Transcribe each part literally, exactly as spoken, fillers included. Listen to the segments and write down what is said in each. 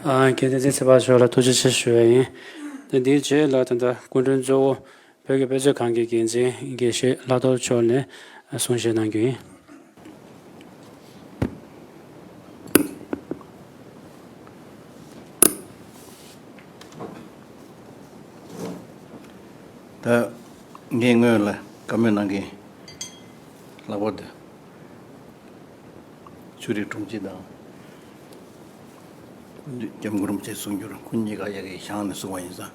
ཨ། དགེ་འདུན་ཚེ་དཔག་མཆོག་ལ་ཐུགས་རྗེ་ཆེ་ཞུ་བ་ཡིན། དེ་འདིའི་རྗེས་ལ་ད་ལྟ་སྐུ་མགྲོན་གཙོ་བོ་བོད་ཀྱི་དཔེ་མཛོད་ཁང་གི་འགན་འཛིན་དགེ་བཤེས་ལྷག་རྡོར་མཆོག་ནས་གསུང་བཤད་གནང་རྒྱུ་ཡིན། ད་ངས་སྔོན་ལ་བཀའ་མོལ་གནང་མཁན་ལྷག་པར་དུ་ཆོས་རིག་དྲུང་ཆེ་དང་སྐྱབས་མགོན་རིན་པོ་ཆེ་གསུང་སྒྱུར་ཁོང་གཉིས་ཀ་ཡ་གིའི་ཞང་ནས་གསུང་བ་ཡིན་ཙང་།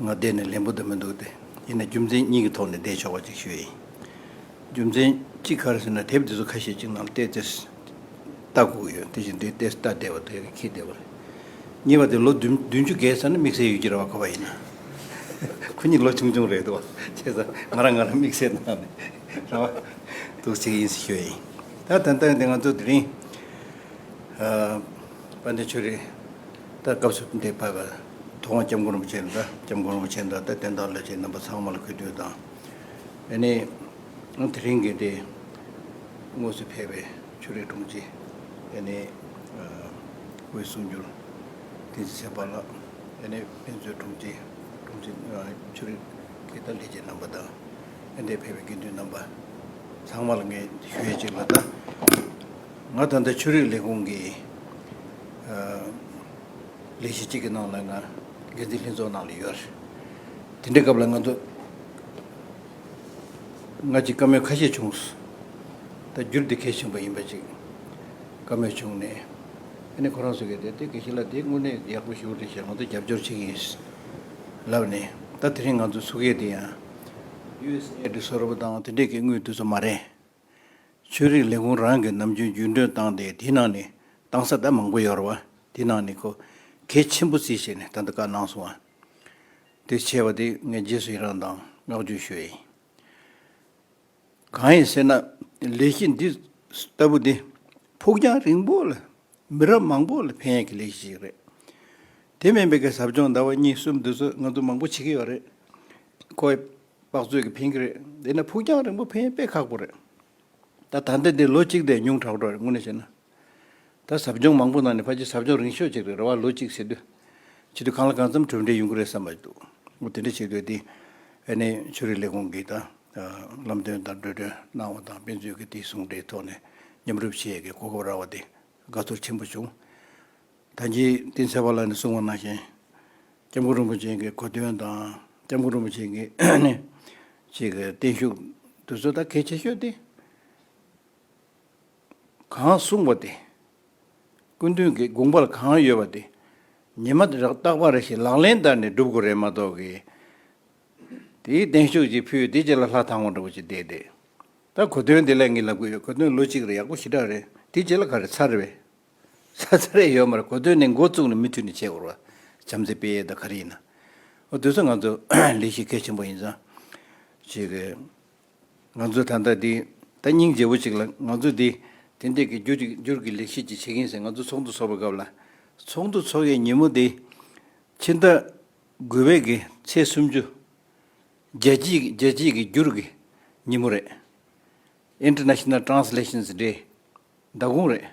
ང་བསྡད་ནས་ལན་པོ་དུ་མི་འདུག་སྟེ། ཡིན་ན་རྒྱུ་མཚན་གཉིས་ཀྱི་ཐོག་ནས་བསྡད་ཆོག་པ་ཅིག་ཞུ་ཡིན། རྒྱུ་མཚན་གཅིག་ག་རེ་ཟེར་ན། དེབ་དེ་ཚོ་ཁ་ཤས་ཅིག་ནང་ལ་བལྟས་ཚེ་ལྟ་དགོས་ཀྱི་ཡོད། དེ་བཞིན་དུ་བལྟས་ལྟ་བསྡད་པ་དེ་ཁྱེད་བསྡད་པ་རེད། གཉིས་པ་དེ་ལོ་བདུན་བདུན་ཅུ་བརྒལ་ཚར་ན་དམིགས་བསལ་ཡོད་ཀྱི་རེད་བ། གོ་བ་ཡིན་ན། ཁོ་གཉིས་ལོ་ཆུང་ཆུང་རེད་འདུག་བ། བྱས་ཙང་ང་རང་ང་རང་དམིགས་བསལ་གནང་ནས་རེད་བ། འདུག་ཅིག་ཡིན་ཟེར་ཞུ་ཡ་ཡིན། ད་ད་ལྟ་འདི་ང་ཚོ་དེ་རིང་ཨ་དཔལ་ལྡན་ཆོས་རིག་ད་སྐབས་སུ་འདི་ཕེབས་པ་ཐུབ་དབང་སྐྱབས་མགོན་རིན་པོ་ཆེ་དང་། སྐྱབས་མགོན་རིན་པོ་ཆེ་དང་། ད་དོན་དག་ལ་བྱེད་རྣམ་པ་ཚང་མ་ལ་གུས་འདུད་དང་། ཨ་ནི་དེ་རིང་གི་དེ་དངོས་སུ་ཕེབས་པའི་ཆོས་རིག་དྲུང་ཆེ། ཨ་ནི་ཨ་དབུས་གསུང་སྒྱུར་བསྟན་འཛིན་ཚེ་དཔག་ལགས། ཨ་ནི་དཔེ་མཛོད་དྲུང་ཆེ། དྲུང་ཆེ་ཨ་ཆོས་རིག་གི་ད་ལས་བྱེད་རྣམ་པ་དང་། ཨ་འདིར་ཕེབས་པའི་དགེ་འདུན་རྣམ་པ་ཚང་མ་ལ་ངས་ཞུ་ཡས་གཅིག་ལ། ད་ང་ད་ལྟ་ཆོས་རིག་ལས་ཁུངས་ཀྱི་ཨ་ལས་གཞི་གཅིག་གི་ནང་ལ་ང་འགན་འཛིན་ལྷན་ཚོགས་ནང་ལ་ཡོད་རེད། དེ་འདྲའི་སྐབས་ལ་ང་ཚོ་ང་གཅིག་བཀའ་མོལ་ཁ་ཤས་བྱུང་། ད་འགྱུར་འདི་གལ་ཆེན་པོ་ཡིན་པ་ཅིག་བཀའ་མོལ་བྱུང་ནས། ཨ་ནི་ཁོ་རང་ཚོ་གིས་དེ་དེ་དགེ་བཤེས་ལགས་དེ་དངོས་གནས་ཡག་པོ་ཞེ་པོ་རེད་ཤག་ང་ཚོ་རྒྱབ་སྐྱོར་བྱེད་ཀྱི་ཡིན་ལབ་ནས། ད་དེ་རིང་ང་ཚོ་ཚུགས་ཡས་དེ་ཡང་ཡུ་ཨེས་ཨེ་ཌི་བཟོ་འདྲ་པོ་དང་དེ་འདྲས་ཀྱི་དངུལ་དེ་ཚོ་མ་རེད། ཆོས་རིག་ལས་ཁུངས་རང་གིས་ནམ་རྒྱུན་རྒྱུན་གྲོན་བཏང་སྟེ། དེའི་ནང་ནས་བཏང་ས་ད་མང་པོ་ཡོད་རེད་བ། དེའི་ནང་ནས་ཁོ་གལ་ཆེན་པོ་བརྩིས་བྱས་ནས་ད་ལྟ་བཀའ་གནང་སོང་བ། དེ་བྱས་པ་དེ་ངས་རྗེས་སུ་ཡི་རང་དང་བསྔགས་བརྗོད་ཞུ་ཡ་ཡིན། གང་ཡིན་ཟེར་ན། ལས་གཞི་འདི་ལྟ་བུ་འདི་ཕུགས་རྒྱང་རིང་པོ་ལ་མི་རབས་མང་པོ་ལ་ཕན་ཡག་གི་ལས་གཞི་ཞིག་རེད། དེ་མིན་པའི་གི་ཟབ་སྦྱོང་ཟླ་བ་གཉིས་གསུམ་འདི་ཚོ་ང་ཚོ་མང་པོ་བྱེད་ཀྱི་ཡོད་རེད། ཁོ་དཔག་ཚོད་ཀྱི་ཕན་གྱི་རེད། དེ་ན་ཕུགས་རྒྱང་རིང་པོ་ཕན་ཡག་དཔེ་ཁག་པོ་རེད། ད་ད་ལྟ་འདི་ལོ་གཅིག་དེ་ཉུང་དྲགས་འགྲོ་རེད། དངོས་གནས་བྱས་ན། ད་ཟབ་སྦྱོང་མང་པོ་ནང་ནས་ཕལ་ཆེར་ཟབ་སྦྱོང་རིང་ཤོས་ཅིག་རེད་རེད་བ། ལོ་གཅིག་ཟེར་དུས། བྱེད་དུས་གང་ལ་གང་འཚམ་གྲུབ་འབྲས་ཡོང་གི་རེད་བསམ་པ་འདུག་འོ་དེ་འདྲ་བྱེད་དུས་དེ། ཨ་ནི་ཆོས་རིག་ལས་ཁུངས་ཀྱིས་ད་ལམ་སྟོན་དང་གྲོས་སྟོན་གནང་བ་དང་། དཔེ་མཛོད་ཀྱི་དེའི་ཟུང་འབྲེལ་ཐོག་ནས་མཉམ་རུབ་བྱེད་ཡས་ཀྱི་གོ་སྐབས་རག་པ་དེ་དགའ་ཚོར་ཆེན་པོ་བྱུང་། ད་གིན་བསྟན་འཛིན་ཚེ་དཔག་ལགས་ནས་གསུངས་པ་ནང་བཞིན། སྐྱབས་མགོན་རིན་པོ་ཆེ་གི་གོ་སྟོན་དང་། སྐྱབས་མགོན་རིན་པོ་ཆེ་གི་ཨ་ནི་ཅིག་གི་བརྟན་བཞུགས་དེ་ཚོ་ད་གལ་ཆེ་ཤོས་དེ། གང་གསུངས་པ་དེ། སྐུ་མདུན་གྱི་དགོངས་པ་ལ་གང་ཡོད་པ་དེ། ཉི་མ་རྟག་པ་རེ་བཞིན་ལག་ལེན་བསྟར་ནས་སྒྲུབ་དགོས་རེད་མ་གཏོགས་ཀྱི། དེའི་བརྟན་བཞུགས་ཅིག་ཕུལ། དེའི་རྗེས་ལ་ལྷ་དང་བ་འདྲ་པོ་ཅིག་བསྡད་དེ། ད་གོ་སྟོན་དེ་ལས་ངས་ལབ་གི་ཡོད། གོ་སྟོན་ལོ་གཅིག་རེད། ཡག་པོ་ཞེ་དྲག་རེད། དེའི་རྗེས་ལ་ག་རེ་ཚར་རེད་པས། ཚར་ཚར་རེ་ཡོད་མ་རེད། གོ་སྟོན་ནས་འགོ་བཙུགས་ནས་མུ་མཐུད་ནས་བྱེད་དགོས་རེད་བ། བྱམས་བརྩེ་སྤེལ་ཡས་དང་ག་རེ་ཡིན་ན། འོ་དེ་ཚོ་ང་ཚོ་ལས་གཞི་གལ་ཆེན་པོ་ཡིན་ཙང་། ཅིག་གི། ང་ཚོ་ད་ལྟ་འདི་ད་སྙིང་རྗེ་པོ་ཅིག་ལ། ང་ཚོ་འདི་དེ་འདྲས་ཀྱི་འགྱུར་འགྱུར་གྱི་ལས་གཞི་ཅིག་བྱེད་ཀྱི་ཡིན་ཟེར། ང་ཚོ་ཚོགས་འདུ་ཚོགས་པའི་སྐབས་ལ། ཚོགས་འདུ་ཚོགས་ཡས་ཉིན་མོ་དེ་ཕྱི་ཟླ་དགུ་པའི་གི་ཚེས་སུམ་ཅུ། རྒྱལ་སྤྱིའི་རྒྱལ་སྤྱིའི་གི་འགྱུར་གྱི་ཉིན་མོ་རེད། International Translations Day། ཟླ་དགོང་རེད།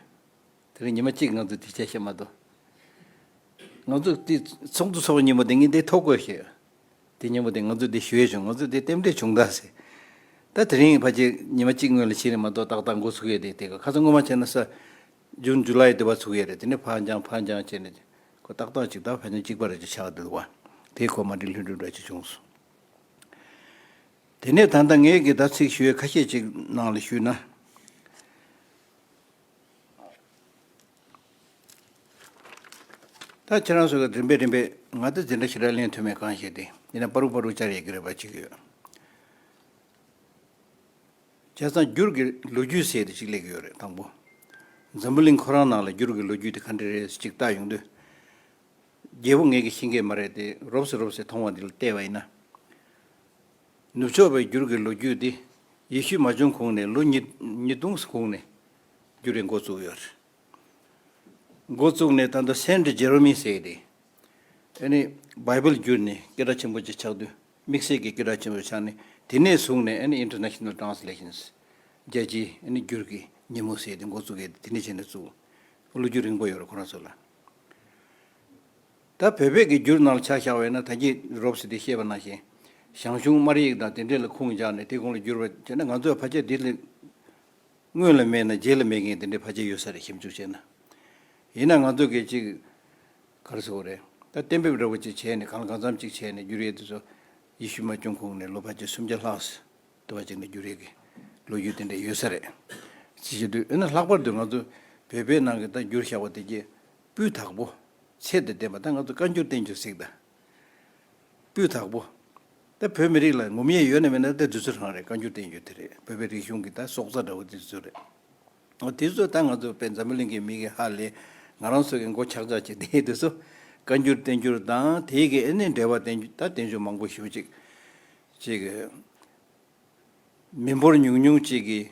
དེ་རིང་ཉི་མ་གཅིག་ང་ཚོ་དེ་བྱས་ཤེས་མ་གཏོགས། ང་ཚོ་དེ་ཚོགས་འདུ་ཚོགས་ཉིན་མོ་དེ་ངས་འདི་ཐོ་བཀོད་ཤེས། དེ་ཉིན་མོ་དེ་ང་ཚོ་འདི་ཞུ་ཡས་བྱུང་། ང་ཚོ་འདི་རྟེན་འབྲེལ་བྱུང་ད་ཟེར། ད་དེ་རིང་ཕལ་ཆེར་ཉི་མ་གཅིག་སྔོན་ལ་ཕྱིན་ནས་མ་གཏོགས་ཏག་ཏག་འགོ་ཚུགས་ཡས་དེ། དེ་ག་ཁ་སང་སྔོན་མ་བྱས་ན་ས་ཇུན་ཇུ་ལའི་དེ་བ་ཚུགས་ཡས་རེད། དེ་ནས་ཕར་འགྱངས་ཕར་འགྱངས་བྱས་ནས་ཁོ་ཏག་ཏག་ཅིག་ད་ཕལ་ཆེར་གཅིག་པ་རེ་ཅིག་ཆགས་འདུག་བ། དེ་ཁོ་མ་འགྲིག་ལྷུན་གྲུབ་འདྲ་ཅིག་བྱུང་སོང་། དེ་ནས་ད་ལྟ་ངས་ཀྱི་ད་ཚིག་ཞུ་ཡས་ཁ་ཤས་ཅིག་ནང་ལ་ཞུས་ན། ད་ཁྱེད་རང་ཚོ་གི་རིམ་པས་རིམ་པས་ང་ད་འཛིན་གྲྭ་ཞེ་དྲག་ལེན་ཐུབ་མེད་གང་ཞིག་དེ་ཡིན་ན་པ་རུ་པ་རུ་བཅར་ཡས་ཀྱི་རེ་བ་ཅིག་ཡོད། བྱས་ཙང་འགྱུར་གྱི་ལོ་རྒྱུས་ཟེར་དེ་ཅིག་སླེབས་ཀྱི་ཡོད་རེད། དང་པོ། འཛམ་བུ་གླིང་ཁོ་རང་ནང་ལ་འགྱུར་གྱི་ལོ་རྒྱུས་དེ་ག་འདྲ་རེད་ཅིག་བལྟ་ཡོང་དུས། རྒྱལ་པོ་ངེད་ཀྱི་ཤེས་མཁན་མ་རེད་དེ། རོབ་ཙམ་རོབ་ཙམ་མཐོང་བ་འདི་ལ་བལྟས་པ་ཡིན་ན། ནུབ་ཕྱོགས་པའི་འགྱུར་གྱི་ལོ་རྒྱུས་འདི་ཡེ་ཤུ་མ་བྱུང་གོང་ནས་ལོ་ཉིས་ཉིས་སྟོང་གོང་ནས་འགྱུར་རེ་འགོ་བཙུགས་ཡོད་རེད། འགོ་བཙུགས་ནས་ད་ལྟ་སེན་ཏྲི་ཇེ་རོ་མི་ཟེར་ཏེ། ཨ་ནི་བའི་བལ་བསྒྱུར་ནས་སྐད་གྲགས་ཆེན་པོ་ཅིག་ཆགས་དུས། དམིགས་བསལ་གྱི་སྐད་གྲགས་ཆེན་པོ་ཆགས་ནས། དེ་ནས་བཟུང་ནས་ཨ་ནི་International Translations། རྒྱལ་སྤྱིའི་ཨ་ནི་འགྱུར་གྱི་ཉིན་མོ་ཟེར་ཏེ་འགོ་བཙུགས་ཡས་དེ་ནས་བྱས་ནས་བཙུགས། ལོ་རྒྱུས་རིང་པོ་ཡོད་རེད་ཁོ་རང་ཚོ་ལ། ད་བོད་པའི་གི་འགྱུར་ནང་ལ་ཆ་བཞག་པ་ཡིན་ན། ད་གིན་རོབ་ཙམ་དེ་བཤད་པ་ནང་བཞིན་ཞང་ཞུང་སྨར་ཡིག་དང་དེ་འདྲས་ལ་ཁུངས་སྦྱར་ནས་དེ་གོང་ལ་བསྒྱུར་བ་བྱས་ན། ང་ཚོས་ཕལ་ཆེར་འདི་ལ་སྔོན་ལ་མེད་ན་རྗེས་ལ་མེད་མཁན་དེ་འདྲས་ཕལ་ཆེར་ཡོད་ས་རེད། ཞིབ་འཇུག་བྱས་ན། ཡིན་ན་ང་ཚོ་གིས་ཅིག་ག་རེ་ཟེར་དགོས་རེད། ད་གཏན་འབེབས་འདྲ་བོ་ཅིག་བྱས་ནས། གང་ལ་གང་འཚམ་ཅིག་བྱས་ནས་བསྒྱུར་ཡས་དེ་ཚོ། ཡེ་ཤུ་མ་བྱུང་གོང་ནས་ལོ་ཕལ་ཆེར་སུམ་བརྒྱ་ལྷག་ཙམ་དུ་བ་ཅིག་ནས་བསྒྱུར་ཡས་ཀྱི་ལོ་རྒྱུས་དེ་འདྲ་ཡོད་ས་རེད། ཅི་བྱེད་དུས་ཨེ་ན། ལྷག་པར་དུ་ང་ཚོ་བོད་པའི་ནང་གི་ད་བསྒྱུར་བཞག་པ་དེ་གྱད་སྤུས་དག་པོ། ཚད་དང་ལྡན་པ། ད་ང་ཚོ་བཀའ་འགྱུར་བསྟན་འགྱུར་ཟེར་གྱི་ད། སྤུས་དག་པོ། ད་བོད་མི་རིགས་ལ་ངོམ་ཡས་ཡོད་ན་མེད་ན་ད་དེ་ཚོ་རང་རེད། བཀའ་འགྱུར་བསྟན་འགྱུར་དེ་རེད། བོད་པའི་རིག་གཞུང་གི་ད་སྲོག་རྩ་འདྲ་བོ་དེ་ཚོ་རེད། འོ་དེ་ཚོ་ད་ང་ཚོ་དཔེ་འཛམ་བུ་གླིང་གི་མི་གིས་ཧ་ལས། ང་རང་ཚོ་གི་མགོ་ཆག་ཆག་བྱེད་དེ་དེ་ཚོ། བཀའ་འགྱུར་བསྟན་འགྱུར་དང་དེའི་གི་ཨེ་ནས་འབྲེལ་བ་བསྟན་འགྱུར། ད་བསྟན་འགྱུར་མང་པོ་ཞེ་པོ་ཅིག་ཅིག་མི་འབོར་ཉུང་ཉུང་ཅིག་གིས་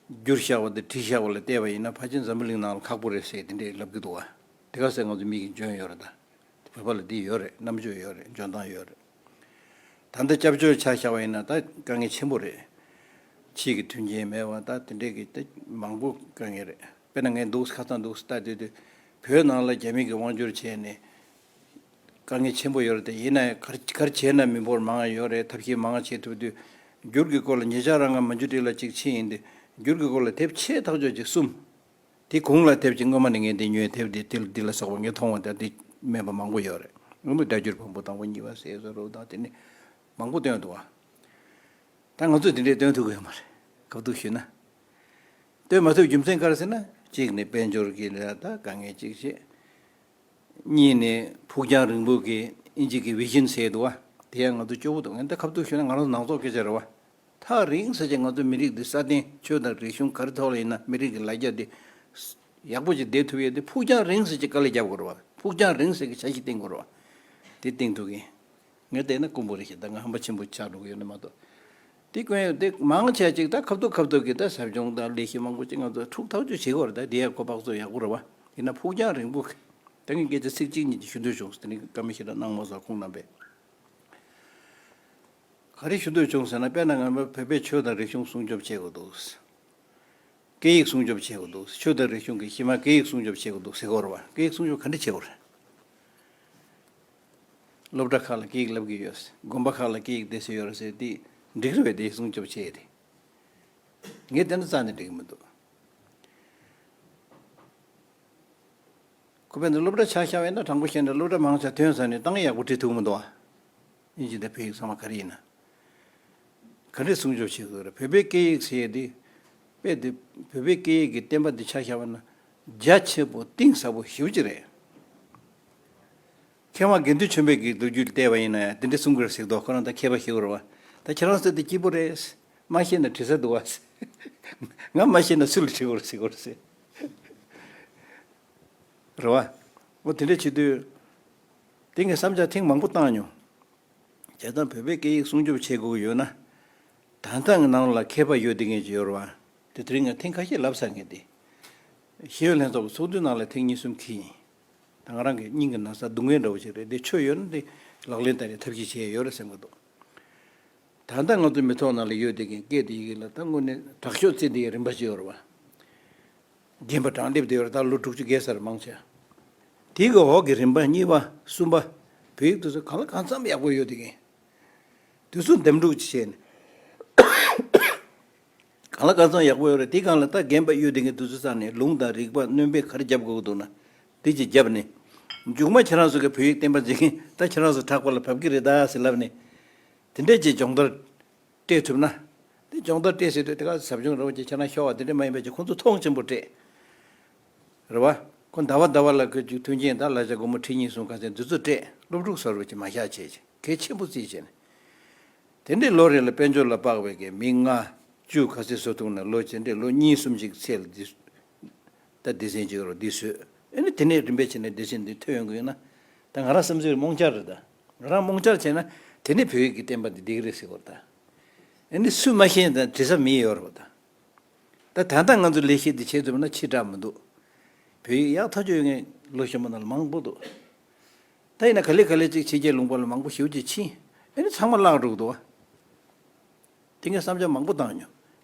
བསྒྱུར་བཞག་པ་དང་བྲིས་བཞག་པ་ལ་བལྟས་པ་ཡིན་ན། ཕལ་ཆེར་འཛམ་བུ་གླིང་ནང་ལ་ཁག་པོ་རེད་ཟེར་དེ་འདྲས་ལབ་ཀྱི་འདུག་བ། དེ་ག་ཟེར་ང་ཚོ་མིག་གིས་འཇོན་ཡོད་རེད་ད། བོད་པ་ལ་འདི་ཡོད་རེད། རྣམ་དཔྱོད་ཡོད་རེད། འཇོན་ཐང་ཡོད་རེད། ད་ལྟ་སྐྱབས་བཅོལ་ཆ་བཞག་པ་ཡིན་ན་ད་དཀའ་ངལ་ཆེན་པོ་རེད། ཕྱིའི་གི་མཐུན་རྐྱེན་མེད་པ། ད་དེ་འདྲས་ཀྱི་ད་མང་པོ་དཀའ་ངལ་རེད། དཔེར་ན་ངས་འདུག་ཁ་སང་འདུག་ལྟ་དུས་དུས། བོད་ནང་ལ་རྒྱ་མི་གིས་དབང་བསྒྱུར་བྱས་ནས་དཀའ་ངལ་ཆེན་པོ་ཡོད་རེད་དེ། ཡིན་ན་ག་རེ་ག་རེ་བྱས་ན་མི་འབོར་མང་ཡོད་རེད། ཐབས་ཤེས་མང་བྱེད་ཐུབ་དུས། འགྱུར་གྱི་སྐོར་ལ་ཉེ་ཆར་རང་ང་མ་འཇུ་ཏི་ལ་ཅིག་ཕྱིན་ཡིན་ཏེ། འགྱུར་གྱི་སྐོར་ལ་དེབ་ཆེ་ཐག་ཆོད་ཅིག་གསུམ། དེ་གུང་ལ་དེབ་ཅིག་སྔོན་མ་ནས་ངས་དེ་ཉོས། དེབ་དེ་དེ་ལ་དེ་ལ་སོགས་པ་ངས་མཐོང་བ་དང་དེ་མེད་པ་མང་པོ་ཡོད་རེད། སྔོན་མ་སྒྲ་བསྒྱུར་བམ་པོ་དང་པོ་གཉིས་པ་ཟེར་བཟོ་འདྲ་དང་དེ་ནས་མང་པོ་བཏོན་འདུག་བ། ད་ང་ཚོས་དེ་འདྲས་བཏོན་ཐུབ་ཀྱི་ཡོད་མ་རེད། ཁ་ཐུག་ཞུས་ན། བཏོན་མ་ཐུབ་རྒྱུ་མཚན་ག་རེ་ཟེར་ན། གཅིག་ནས་དཔལ་འབྱོར་གྱི་ལ་ད་དཀའ་ངལ་གཅིག་བྱས། གཉིས་ནས་ཕུགས་རྒྱང་རིང་པོ་གི་ཨིན་ཇི་གི་བི་ཞན་ཟེར་འདུག་བ། དེ་ཡང་ང་ཚོ་སྐྱོ་པོ་འདུག་ངས་ད་ཁ་ཐུག་ཞུས་ན་ང་རང་ཚོ་ནང་ཚོགས་སྐད་ཆ་རེད་བ། ཐག་རིང་ས་ཅིག་ང་ཚོ་མི་རིགས་འདི་སྲ་བརྟན། ཆོས་དང་རིག་གཞུང་ག་རེ་ཐོག་ལ་ཡིན་ན་མི་རིགས་ཀྱི་ལ་རྒྱ་འདི་ཡག་པོ་ཅིག་བསྡད་ཐུབ་ཡས་དེ། ཕུགས་རྒྱང་རིང་ས་ཅིག་དཀའ་ལས་རྒྱབ་དགོས་རེད་བ། ཕུགས་རྒྱང་རིང་ས་གི་འཆར་གཞི་བཏིང་དགོས་རེད་བ། དེ་བཏིང་ཐུབ་མཁན། ངས་བལྟས་ན་དཀོན་པོ་རེད་ཤག་ད་ང་ཧམ་པ་ཆེན་པོ་ཆགས་འགྲོ་གི་ཡོད་ན་མ་གཏོགས། དེ་དཀོན་ཡོད་དེ་མང་ཆེ་ཅིག་ད་ཁ་ཐུག་ཁ་ཐུག་གི་ད་ཟབ་སྦྱོང་དང་ལས་གཞི་མང་པོ་ཅིག་ང་ཚོ་འཁྲུག་ཐག་ཆོད་བྱེད་དགོས་རེད། ད་དེ་ཡང་ཁོ་པག་ཚོ་ཡག་པོ་རེད་བ། ཡིན་ན་ཕུགས་རྒྱང་རིང་པོ་གི། ད་ངས་སྐད་ཆ་ཚིག་གཅིག་གཉིས་ཅིག་ཞུ་འདོད་བྱུང་། དེ་ནི་བཀའ་མོལ་ཞིག་ལ་གནང་མ་སོང་ཁོང་རྣམ་པས། ག་རེ་ཞུ་འདོད་བྱུང་ཟེར་ན། དཔེར་ན་ང་བོད་པའི་ཆོས་དང་རིག་གཞུང་སྲུང་སྐྱོབ་བྱེད་དགོས་འདུག་སྐད་ཡིག་སྲུང་སྐྱོབ་བྱེད་དགོས་འདུག་ཆོས་དང་རིག་གཞུང་གི་གཞི་མ་སྐད་ཡིག་སྲུང་སྐྱོབ་བྱེད་དགོས་འདུག་ཟེར་གྱི་ཡོད་རེད་བ། སྐད་ཡིག་སྲུང་སྐྱོབ་ག་འདྲ་བྱེད་དགོས་རེད། སློབ་གྲྭ་ཁག་ལ་སྐད་ཡིག་བསླབ་ཀྱི་ཡོད། དགོན་པ་ཁག་ལ་སྐད་ཡིག་སྡེ་ཚན་ཡོད་རེད་ཟེར་དེ་འགྲིག་རེད་པས། དེ་སྲུང་སྐྱོབ་བྱེད་ཡས་དེ། ངས་བལྟས་ན་རྩ་ནས་འགྲིག་གི་མི་འདུག་ཁོ་པས་འདི་སློབ་གྲྭ་ཆ་བཞག་པ་ཡིན་ན། དྲང་པོ་བཤད་ན་སློབ་གྲྭ་མང་ཆེ་ཐོན་ཚར་ནས་གཏམ་ཡག་པོ་འབྲི་ཐུབ་མི་འདུག་ཨ། ཨིན་ཇི་དང་བོད་ཡིག་ཚང་མ་ག་རེ་ཡིན་ན། ག་འདྲས་སྲུང་སྐྱོབ་བྱེད་དགོས་རེད། བོད་པའི་སྐད་ཡིག་ཟེར་ཡས་འདི། དཔེ་འདི་བོད་པའི་སྐད་ཡིག་གི་བསྟན་པ་འདི་ཆ་བཞག་པ་ན་རྒྱ་ཆེ་པོ་གཏིང་ཟབ་པོ་ཞེ་པོ་ཅིག་རེད། མཁས་དབང་དགེ་འདུན་ཆོས་འཕེལ་གྱི་ལོ་རྒྱུས་བལྟས་པ་ཡིན་ན་ཡང་དེ་འདྲས་གསུང་གི་རེད་ཟེར་གྱི་འདུག་ཁོ་རང་ད་མཁས་པ་ཞིག་རེད་བ། ད་ཁྱེད་རང་ཚོ་དེ་སྐྱིད་པོ་རེད། མ་ཤེས་ན་དྲི་ས་འདུག་བ། ང་མ་ཤེས་ན་སུ་ལ་དྲི་དགོས་རེད་ཟེར་གྱི་རེད། རེད་བ། འོ་དེ་འདྲས་བྱེད་དུས། དེ་ངས་བསམ་འཆར་ཐེངས་མང་པོ་བཏང་མྱོང་། བྱས་ཙང་བོད་པའི་སྐད་ཡིག་སྲུང་སྐྱོབ་བྱེད་དགོས་ཀྱི་ཡོད་ན། ད་ལྟ་ངའི་ནང་ལ་མཁས་པ་ཡོད་བསྡད་མཁན་ཅིག་ཡོད་རེད་བ། དེ་དེ་རིང་ང་ཐེངས་ཁ་ཤས་ལབ་ཚར་མཁན་དེ། ཤེས་ཡོན་ལྷན་ཚོགས་ཀྱི་ཚོགས་འདུའི་ནང་ལ་ཐེངས་གཉིས་གསུམ་འཁྱེར་ཡིན། ད་ང་རང་གི་སྙིང་གི་ན་ཚ་སྡུག་བསྔལ་འདྲ་བོ་ཞིག་རེད། དེ་ཆོས་ཡོད་ན་དེ་ལག་ལེན་བསྟར་ཡའི་ཐབས་ཤེས་བྱས་ཡོད་རེད་བསམ་གྱི་འདུག་ད་ལྟ་ང་ཚོའི་མི་ཐོག་ནང་ལ་ཡོད་བསྡད་མཁན་སྐད་དེ་ཡི་གེ་ལ་ད་དངོས་གནས་དྲག་ཤོས་བརྩི་བསྡད་ཡའི་རིམ་པ་ཅིག་ཡོད་རེད་བ། རྒན་པ་གྲངས་སླེབས་བསྡད་ཡོད་རེད། ད་ལོ་དྲུག་ཅུ་བརྒལ་ས་རེད་མང་ཆེ། དེའི་གི་འོག་གི་རིམ་པ་གཉིས་པ་གསུམ་པ། བོད་ཡིག་དེ་ཚོ་གང་ལ་གང་འཚམ་ཡག་པོ་ཡོད་བསྡད་མཁན། དེ་ཚོ་འདེམས་སྒྲུག་ཅིག་བྱས་ནས། གང་ལ་གང་འཚམ་ཡག་པོ་ཡོད་རེད། དེའི་སྒང་ལ་ད་རྒན་པ་ཡོད་བསྡད་མཁན་དེ་ཚོའི་རྩ་ནས་ལུང་དང་རིགས་པ་སྣོན་པ་ག་རེ་རྒྱབ་དགོས་ཀྱི་འདུག་ན། དེ་ཅིག་བརྒྱབ་ནས། མཇུག་མ་ཁྱེད་རང་ཚོ་གི་བོད་ཡིག་བསྟན་པ་འཛིན་མཁན་ད་ཁྱེད་རང་ཚོ་དྲག་པ་ལ་བབས་ཀྱི་རེད་ད་ཟེར་ལབ་ནས། དེ་འདྲས་ཀྱི་སྦྱོང་བརྡར་སྤྲད་ཐུབ་ན། དེ་སྦྱོང་བརྡར་སྤྲད་ཟེར་དུས་དེ་ག་ཟབ་སྦྱོང་རོགས་ཀྱི་ཁྱེད་རང་ཤོར་བ་དེ་འདྲས་མ་ཡིན་པ་ཅིག་ཁོང་ཚོ་མཐོང་ཆེན་པོ་སྤྲད། རེད་བ། ཁོ་ཟླ་བ་ཟླ་བ་ལ་ཁོ་ཅིག་མཐུན་རྐྱེན་ད་ལ་ཆ་སྒོར་མོ་ཁྲི་གཉིས་གསུམ་ག་ཚད་འདི་ཚོ་སྤྲད། སློབ་ཕྲུག་གསར་བ་ཅིག་མ་བཞག་བྱས་ཅིག་གལ་ཆེན་པོ་བརྩིས་བྱས་ནས། དེ་འདྲས་ལོ་རེ་ལ་དཔལ་འབྱོར་ལ་དཔག་པའི་གི་མི་ལྔ་བཅུ་ག་ཚད་བཟོ་ཐུབ་ན་ལོ་དེ་འདྲས་ལོ་གཉིས་གསུམ་ཅིག་ཚད་ལ་འདི། ད་སྡེ་ཚན་གཅིག་རོ་འདི་བཟོས། ཨ་ནི་དེ་ནས་རིམ་པས་བྱས་ནས་སྡེ་ཚན་འདི་ཐོན་ཡོང་གི་ཡོད་ན། ད་ང་རང་བསམ་ཚུལ་རྨོངས་འཆར་རེད་ད། ང་རང་རྨོངས་འཆར་བྱས་ན་དེ་ནས་བོད་ཡིག་གི་བསྟན་པ་འདི་བསྡད་ཀྱི་རེད་ཟེར་གྱི་ཡོད་རེད་ད། ཨ་ནི་སུས་མ་ཤེས་ན་ད་དྲི་ས་མི་ཡོད་རེད་པ་ད། ད་ད་ལྟ་ང་ཚོ་ལས་གཞི་འདི་བྱེད་ཐུབ་ན་ཕྱི་དྲགས་མི་འདུག་བོད་ཡིག་ཡག་ཐག་ཆོད་ཡོད་མཁན་ལོ་གཞོན་པ་ནང་ལ་མང་པོ་འདུག་ད་ཡིན་ན་ག་ལེ་ག་ལེ་ཅིག་ཕྱི་རྒྱལ་ལུང་པ་ལ་མང་པོ་ཞེ་པོ་ཅིག་ཕྱིན། ཨ་ནི་ཚང་མ་བརླག་འགྲོ་གི་འདུག་བ། དེ་ངས་བསམ་འཆར་མང་པོ་བཏང་མྱོང་།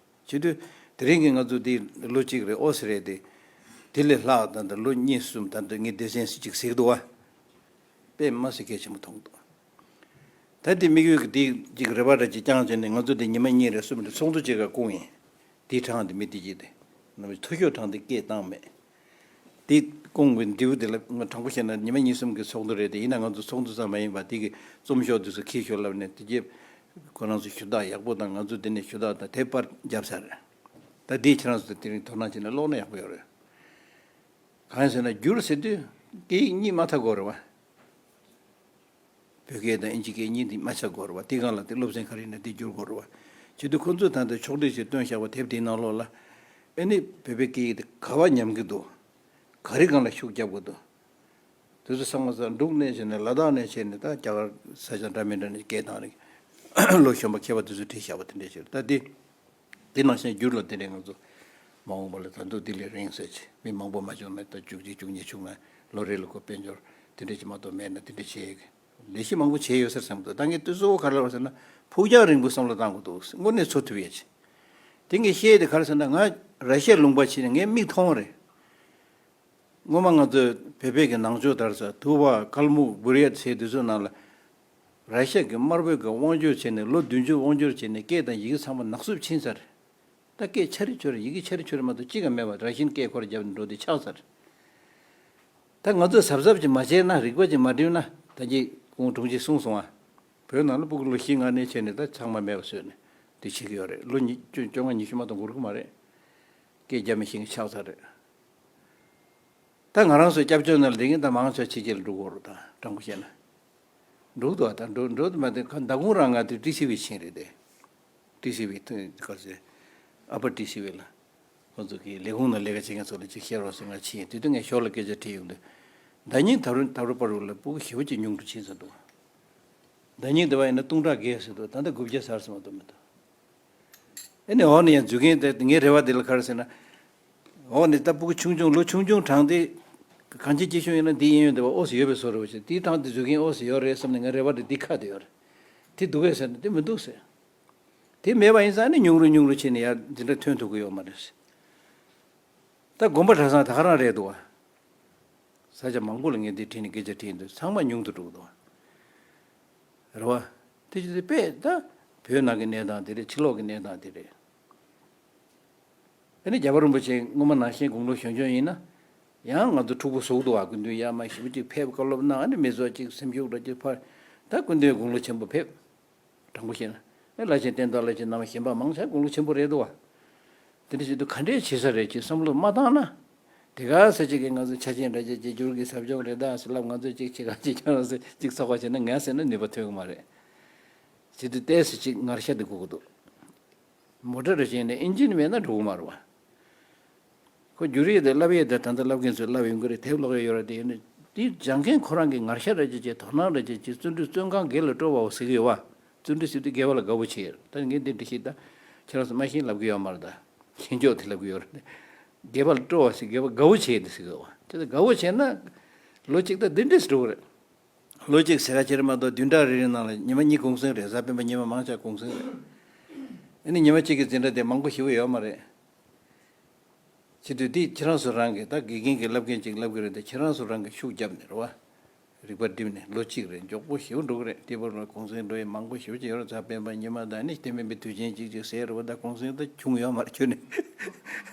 བྱེད་དུས་དེ་རིང་གི་ང་ཚོ་འདི་ལོ་གཅིག་རེད། ཨོ་ཙི་རེད་དེ། དེ་ལས་ལྷག་ད་ལྟ་ལོ་གཉིས་གསུམ་ད་ལྟ་ངས་སྡེ་ཚན་ཅིག་ཟེར་གྱི་འདུག་བ། དཔེ་མ་སྲིད་གལ་ཆེན་པོ་མཐོང་འདུག་ད་དེ་དམིགས་ཡུལ་གྱི་དེ་ཅིག་རེ་བ་འདྲ་ཅིག་བསྐྱངས་བྱས་ནས་ང་ཚོ་དེ་ཉི་མ་གཉིས་རེ་གསུམ་རེ་ཚོགས་འདུ་བྱེད་ག་སྐུང་ཡིན། དེའི་གྲངས་དེ་མི་དེ་གྱིས་དེ་ནམ་འཐུས་ཤོར་གྲངས་དེ་སྐད་བཏང་མེད། དེ་སྐུང་བའི་འདྲི་བོ་དེ་ལ་དྲང་པོ་བཤད་ན་ཉི་མ་གཉིས་གསུམ་གྱི་ཚོགས་འདུ་རེད་དེ། ཡིན་ན་ང་ཚོ་ཚོགས་འདུ་ཙམ་མ་ཡིན་པ་དེ་གི་རྩོམ་ཤོག་དེ་ཚོ་འཁྱེར་ཤོག་ལབ་ནས་དེ་རྗེས་ཁོ་རང་ཚོ་ཞུ་དག་ཡག་པོ་དང་ང་ཚོ་དེ་ནས་ཞུ་དག་དང་དེ་པར་བརྒྱབ་ཚར་རེད། ད་དེ་ཁྱེད་རང་ཚོ་དེ་རིང་དོ་སྣང་བྱས་ནས་ཀློག་ན་ཡག་པོ་ཡོད་རེད། གང་ཡིན་ཟེར་ན་བསྒྱུར་ཟེར་དུས་སྐད་ཡིག་གཉིས་མ་ཐག་དགོས་རེད་བ། བོད་སྐད་དང་ཨིན་ཇི་སྐད་གཉིས་འདི་མ་ཆགས་དགོས་རེད་བ། དེ་སྒང་ལ་དེ་སློབ་ཚན་ག་རེ་ཡིན་ན་དེ་བསྒྱུར་དགོས་རེད་བ། བྱེད་དུས་ཁོ་ཚོས་ད་ལྟ་ཕྱོགས་སྒྲིག་ཞིག་བཏོན་བཞག་པ་དེབ་དེའི་ནང་ལོགས་ལ། ཨེ་ནི་བོད་པའི་སྐད་ཡིག་དེ་ག་བ་ཉམས་ཀྱི་འདུག་ག་རེ་སྒང་ལ་ཤུགས་རྒྱབ་དགོས་འདུག་དེ་ཚོ་ཚང་མ་ས་འབྲུག་ནས་བྱས་ནས་ལ་དྭགས་ནས་བྱས་ནས་ད་རྒྱ་གར་ས་ཆ་འདྲ་མི་འདྲ་ནས་སྐད་བཏང་རིགས་ལོ་གཞོན་པ་མཁས་པ་དེ་ཚོས་བྲིས་བཞག་པ་དེ་འདྲས་ཞིག་རེད། ད་དེ། དེ་ནང་བཞིན་བསྒྱུར་ལ་དེ་འདྲའི་ང་ཚོ་མ་འོངས་པ་ལ་ད་དུང་དེ་ལས་རིང་ཟེར་ཆེ་མི་མང་པོ་མ་བྱུང་ན་ད་བཅུ་གཅིག་བཅུ་གཉིས་བྱུང་ན་ལོ་རེ་ལ་ཁོ་དཔལ་འབྱོར་དེ་འདྲ་ཅིག་མ་གཏོགས་མེད་ན་དེ་འདྲ་བྱེད་ཡས་ཀྱི་ལས་གཞི་མང་པོ་བྱས་ཡོད་ས་རེད་བསམ་གི་འདུག་ད་ངས་དུས་གཙོ་བོ་ག་རེ་ལབ་ཟེར་ན་ཕུགས་རྒྱང་རིང་པོ་བསམ་བློ་བཏང་དགོས་འདུག་དངོས་གནས་འཚོ་ཐུབ་ཡས་ཆེ། དེ་ངས་བཤད་དེ་ག་རེ་ཟེར་ན་ང་ར་ཤི་ཡ་ལུང་པ་ཕྱིན་ནས་ངས་མིག་མཐོང་བ་རེད། སྔོན་མ་ང་ཚོས་བོད་པའི་གི་ནང་ཆོས་དར་ས་ཐུ་བ་ཀལ་མུག་བུར་ཡ་ཚེ་དེ་ཚོའི་ནང་ལ་ར་ཤ་གི་དམར་པོའི་གི་དབང་སྒྱུར་བྱས་ནས་ལོ་བདུན་ཅུ་དབང་སྒྱུར་བྱས་ནས་སྐད་དང་ཡི་གེ་ཚང་མ་ནག་སུབ་ཕྱིན་ཚར། ད་སྐད་ཆ་རེ་ཆོ་རེ་ཡི་གེ་ཆ་རེ་ཆོ་རེ་མ་གཏོགས་གཅིག་ཀྱང་མེད་པ་ར་ཤིན་སྐད་ཁོ་ར་རྒྱབ་ནས་འགྲོ་དེ་ཆགས་ཚར། ད་ང་ཚོས་གཟབ་གཟབ་ཅིག་མ་བྱས་ན་རིག་པ་ཅིག་མ་བསྒྲིམས་ན་ད་ཅི་གོང་དྲུང་ཆེས་གསུངས་སོང་ཨ། བོད་ནང་ལ་སྤུ་གུ་ལོ་བཞི་ལྔ་ནས་བྱས་ནས་ད་ཚང་མ་མེད་པ་བཟོས་ནས་དེ་བྱེད་ཀྱི་ཡོད་རེད། ལོ་ཉི་བཅོ་བཅོ་ལྔ་ཉི་ཤུ་མ་གཏོགས་འགོར་གི་མ་རེད། སྐད་རྒྱབ་མི་ཤེས་མཁན་ཆགས་ཚར་རེད། ད་ང་རང་ཚོའི་སྐྱབས་བཅོལ་ནང་ལ་བསྡད་མཁན་ད་མང་ཆེ་བ་ཕྱི་རྒྱལ་ལ་འགྲོ་གི་ཡོད་རེད། ད་དྲང་པོ་བཤད་ན། འགྲོ་གི་འདུག་ད་འགྲོ་འགྲོ་དུ་མ་དེ་ཁ་མདང་དགོང་རང་ང་དེ་ཊི་སི་ཝི་ཕྱིན་རེད་དེ། ཊི་སི་ཝི་ཐོན་ག་ཚེ་ཨ་པ་ཊི་སི་ཝི་ལ་ཁོང་ཚོ་གི་ལས་ཁུངས་ནང་ལས་ཀ་བྱེད་མཁན་ཚོ་ལ་ཅིག་བཤད་རོགས་ཟེར་ང་ཕྱིན་ཡིན། དེ་དུས་ངས་ཞོར་ལ་སྐད་ཆ་དྲིས་ཡོང་དུས་ཟླ་ཉིན་ད་རུ་ད་རུ་པ་རུ་ལ་སྤུ་གུ་ཞེ་པོ་ཅིག་ཉུང་དུ་ཕྱིན་ཟེར་འདུག་ཟླ་ཉིན་དེ་བ་ཡིན་ན་སྟོང་ཕྲག་བརྒལ་ཟེར་འདུག་ད་ལྟ་དགུ་བརྒྱ་ཟེར་ཟེར་མ་གཏོགས་མི་འདུག་ཨེ་ནི་འོག་ནས་ཡང་འཛུལ་མཁན་དེ་ངའི་རེ་བ་དེ་ལ་ག་རེ་ཟེར་ན། འོག་ནས་ད་སྤུ་གུ་ཆུང་ཆུང་ལོ་ཆུང་ཆུང་གྲངས་དེ་གང་ཅི་ཅི་བྱུང་ཡིན་ན་འདི་གཡས་གཡོན་དེ་བ་ཨོ་སི་ཡོད་པའི་བཟོ་འདྲ་བ་ཞིག་དེའི་གྲངས་དེ་འཛུལ་མཁན་ཨོ་སི་ཡོད་རེད་བསམ་ནས་ངའི་རེ་བ་དེ་འདི་ཁ་དེ་ཡོད་རེད། དེ་འདུག་གས་ཟེར་ན་དེ་མི་འདུག་ཟེར། དེ་མེད་པ་ཡིན་ཙང་ནི་ཉུང་རུ་ཉུང་རུ་ཕྱིན་ནས་ཡར་འདི་འདྲ་ཐོན་ཐུབ་ཀྱི་ཡོད་མ་རེད་ཟེར། ད་དགོན་པ་གྲྭ་ཚང་ད་ག་རང་རེད་འདུག་བ། ས་ཆ་མང་པོ་ལ་ངས་འདི་དྲིས་ནས་སྐད་ཆ་དྲིས་འདུག་ཚང་མ་ཉུང་དུ་འགྲོ་གི་འདུག་བ། རེད་བ། དེ་ཅི་སྟེ་དཔེ་ད་བོད་ནང་གི་གནས་སྟངས་དེ་རེད། ཕྱི་ལོགས་ཀྱི་གནས་སྟངས་དེ་རེད། ཨ་ནི་རྒྱལ་བ་རིན་པོ་ཆེ་སྔོན་མ་ནང་བཞིན་དགུང་ལོ་གཞོན་གཞོན་ཡིན་ན། ཡང་ང་ཚོ་འཁྲུག་པོ་བཟོ་གི་འདུག་བ། སྐུ་མདུན་ཡར་མར་ཞེ་པོ་ཅིག་ཕེབས་བཀའ་སློབ་གནང་། ཨ་ནི་མི་ཚོ་ཅིག་སེམས་ཤུགས་འདྲ་ཅིག་འཕར། ད་སྐུ་མདུན་དགུང་ལོ་ཆེན་པོ་ཕེབས། དྲང་པོ་བཤད་ན། ཨེ་བླ་ཆེན་བསྟན་རྟོགས་བླ་ཆེན་རྣམ་པ་གཞན་པ་མང་ཆེ་དགུང་ལོ་ཆེན་པོ་རེད་འདུག་བ། དེ་འདྲ་བྱེད་དུས་ག་འདྲས་བྱེད་ས་རེད་ཅེས་བསམ་བློ་མ་བཏང་ན། དེ་ག་ས་ཅིག་གིས་ང་ཚོ་ཆ་ཆེན་འདྲ་ཅིག་བྱེད་འགྱུར་གྱི་ཟབ་སྦྱོང་རེད་ད་ཟེར་ལབ། ང་ཚོས་ཅིག་བྱེད་ག་ཅིག་ཀྱང་ཟེར་ཅིག་ཚོགས་པ་བྱས་ན་ངས་ཟེར་ན་ནུས་པ་ཐོན་གི་མ་རེད། བྱེད་དུས་ཏོག་ཙམ་ཅིག་ངར་ཤ་དེ་དགོས་ཀྱི་འདུག་མོ་ཊ་རེ་བྱས་ནས་ཨིན་ཇིན་མེད་ན་འགྲོ་གི་མ་རེད་བ། ཁོ་བསྒྱུར་ཡས་དེ་བསླབ་ཡས་དེ་ད་ལྟ་བསླབ་མཁན་ཚོས་བསླབ་ཡོང་གི་རེད། དེབ་ཀློག་ཡས་ཡོད་རེད་དེ། ཡིན་ནའི་དེ་སྦྱང་མཁན་ཁོ་རང་གི་ངར་ཤ་རེ་བྱས་བྱས་དོ་སྣང་རེ་བྱས་བྱས་བརྩོན་འགྲུས་བརྩོན་གང་དགེ་ལ་སྤྲོ་བའོ་ཟེར་གི་ཡོད་བ། བརྩོན་འགྲུས་ཟེར་དུས་དགེ་བ་ལ་དགའ་བོ་བྱེད་ཡོད། ད་ངས་འདི་འདྲ་ཞིག་ད་ཁྱེད་རང་ཚོ་མ་ཤེས་ལབ་གི་ཡོད་མ་རེད། ད་ཤེས་ཕྱོགས་དེ་ལབ་གི་ཡོད་རེད། དགེ་བ་ལ་སྤྲོ་བ་ཟེར་དགེ་བ་དགའ་བོ་བྱེད་དེ་ཟེར་གི་ཡོད་བ། དེ་ལ་དགའ་བོ་བྱས་ན་ལོ་གཅིག་ད་འདི་འདྲས་སུ་འགྲོ་གི་རེད། ལོ་གཅིག་ཟེར་ག་ཁྱེར་མ་གཏོགས་བདུན་ཕྲག་རེ་རེ་ནང་ལ་ཉི་མ་གཉིས་གུང་སེང་རེད། གཟའ་སྤེན་པ་ཉི་མ་མང་ཆེ་གུང་སེང་རེད། ཨ་ནི་ཉི་མ་གཅིག་གི་འཛིན་གྲྭ་དེ་མང་པོ་ཞེ་པོ་ཡོད་མ་རེད། བྱེད་དུས་དེ་ཁྱེད་རང་ཚོ་རང་གིས་ད་དགེ་རྒན་གྱིས་བསླབ་མཁན་ཅིག་བསླབ་ཀྱི་རེད་དེ། ཁྱེད་རང་ཚོ་རང་གིས་ཤུགས་བརྒྱབ་ནས་རེད་བ། རིག་པ་བསྒྲིམས་ནས་ལོ་གཅིག་རེད། མགྱོགས་པོ་ཞེ་པོ་འགྲོ་གི་རེད། དེ་བར་ལ་གུང་སེང་འགྲོ་ཡས་མང་པོ་ཞེ་པོ་ཅིག་ཡོད་རེད། གཟའ་སྤེན་པ་ཉི་མ་དང་ནི་དེ་མིན་པའི་དུས་ཆེན་གཅིག་ཅིག་ཟེར་རེད་བ། ད་གུང་སེང་ད་བྱུང་ཡོད་མ་རེད་ཁྱོན་ནས་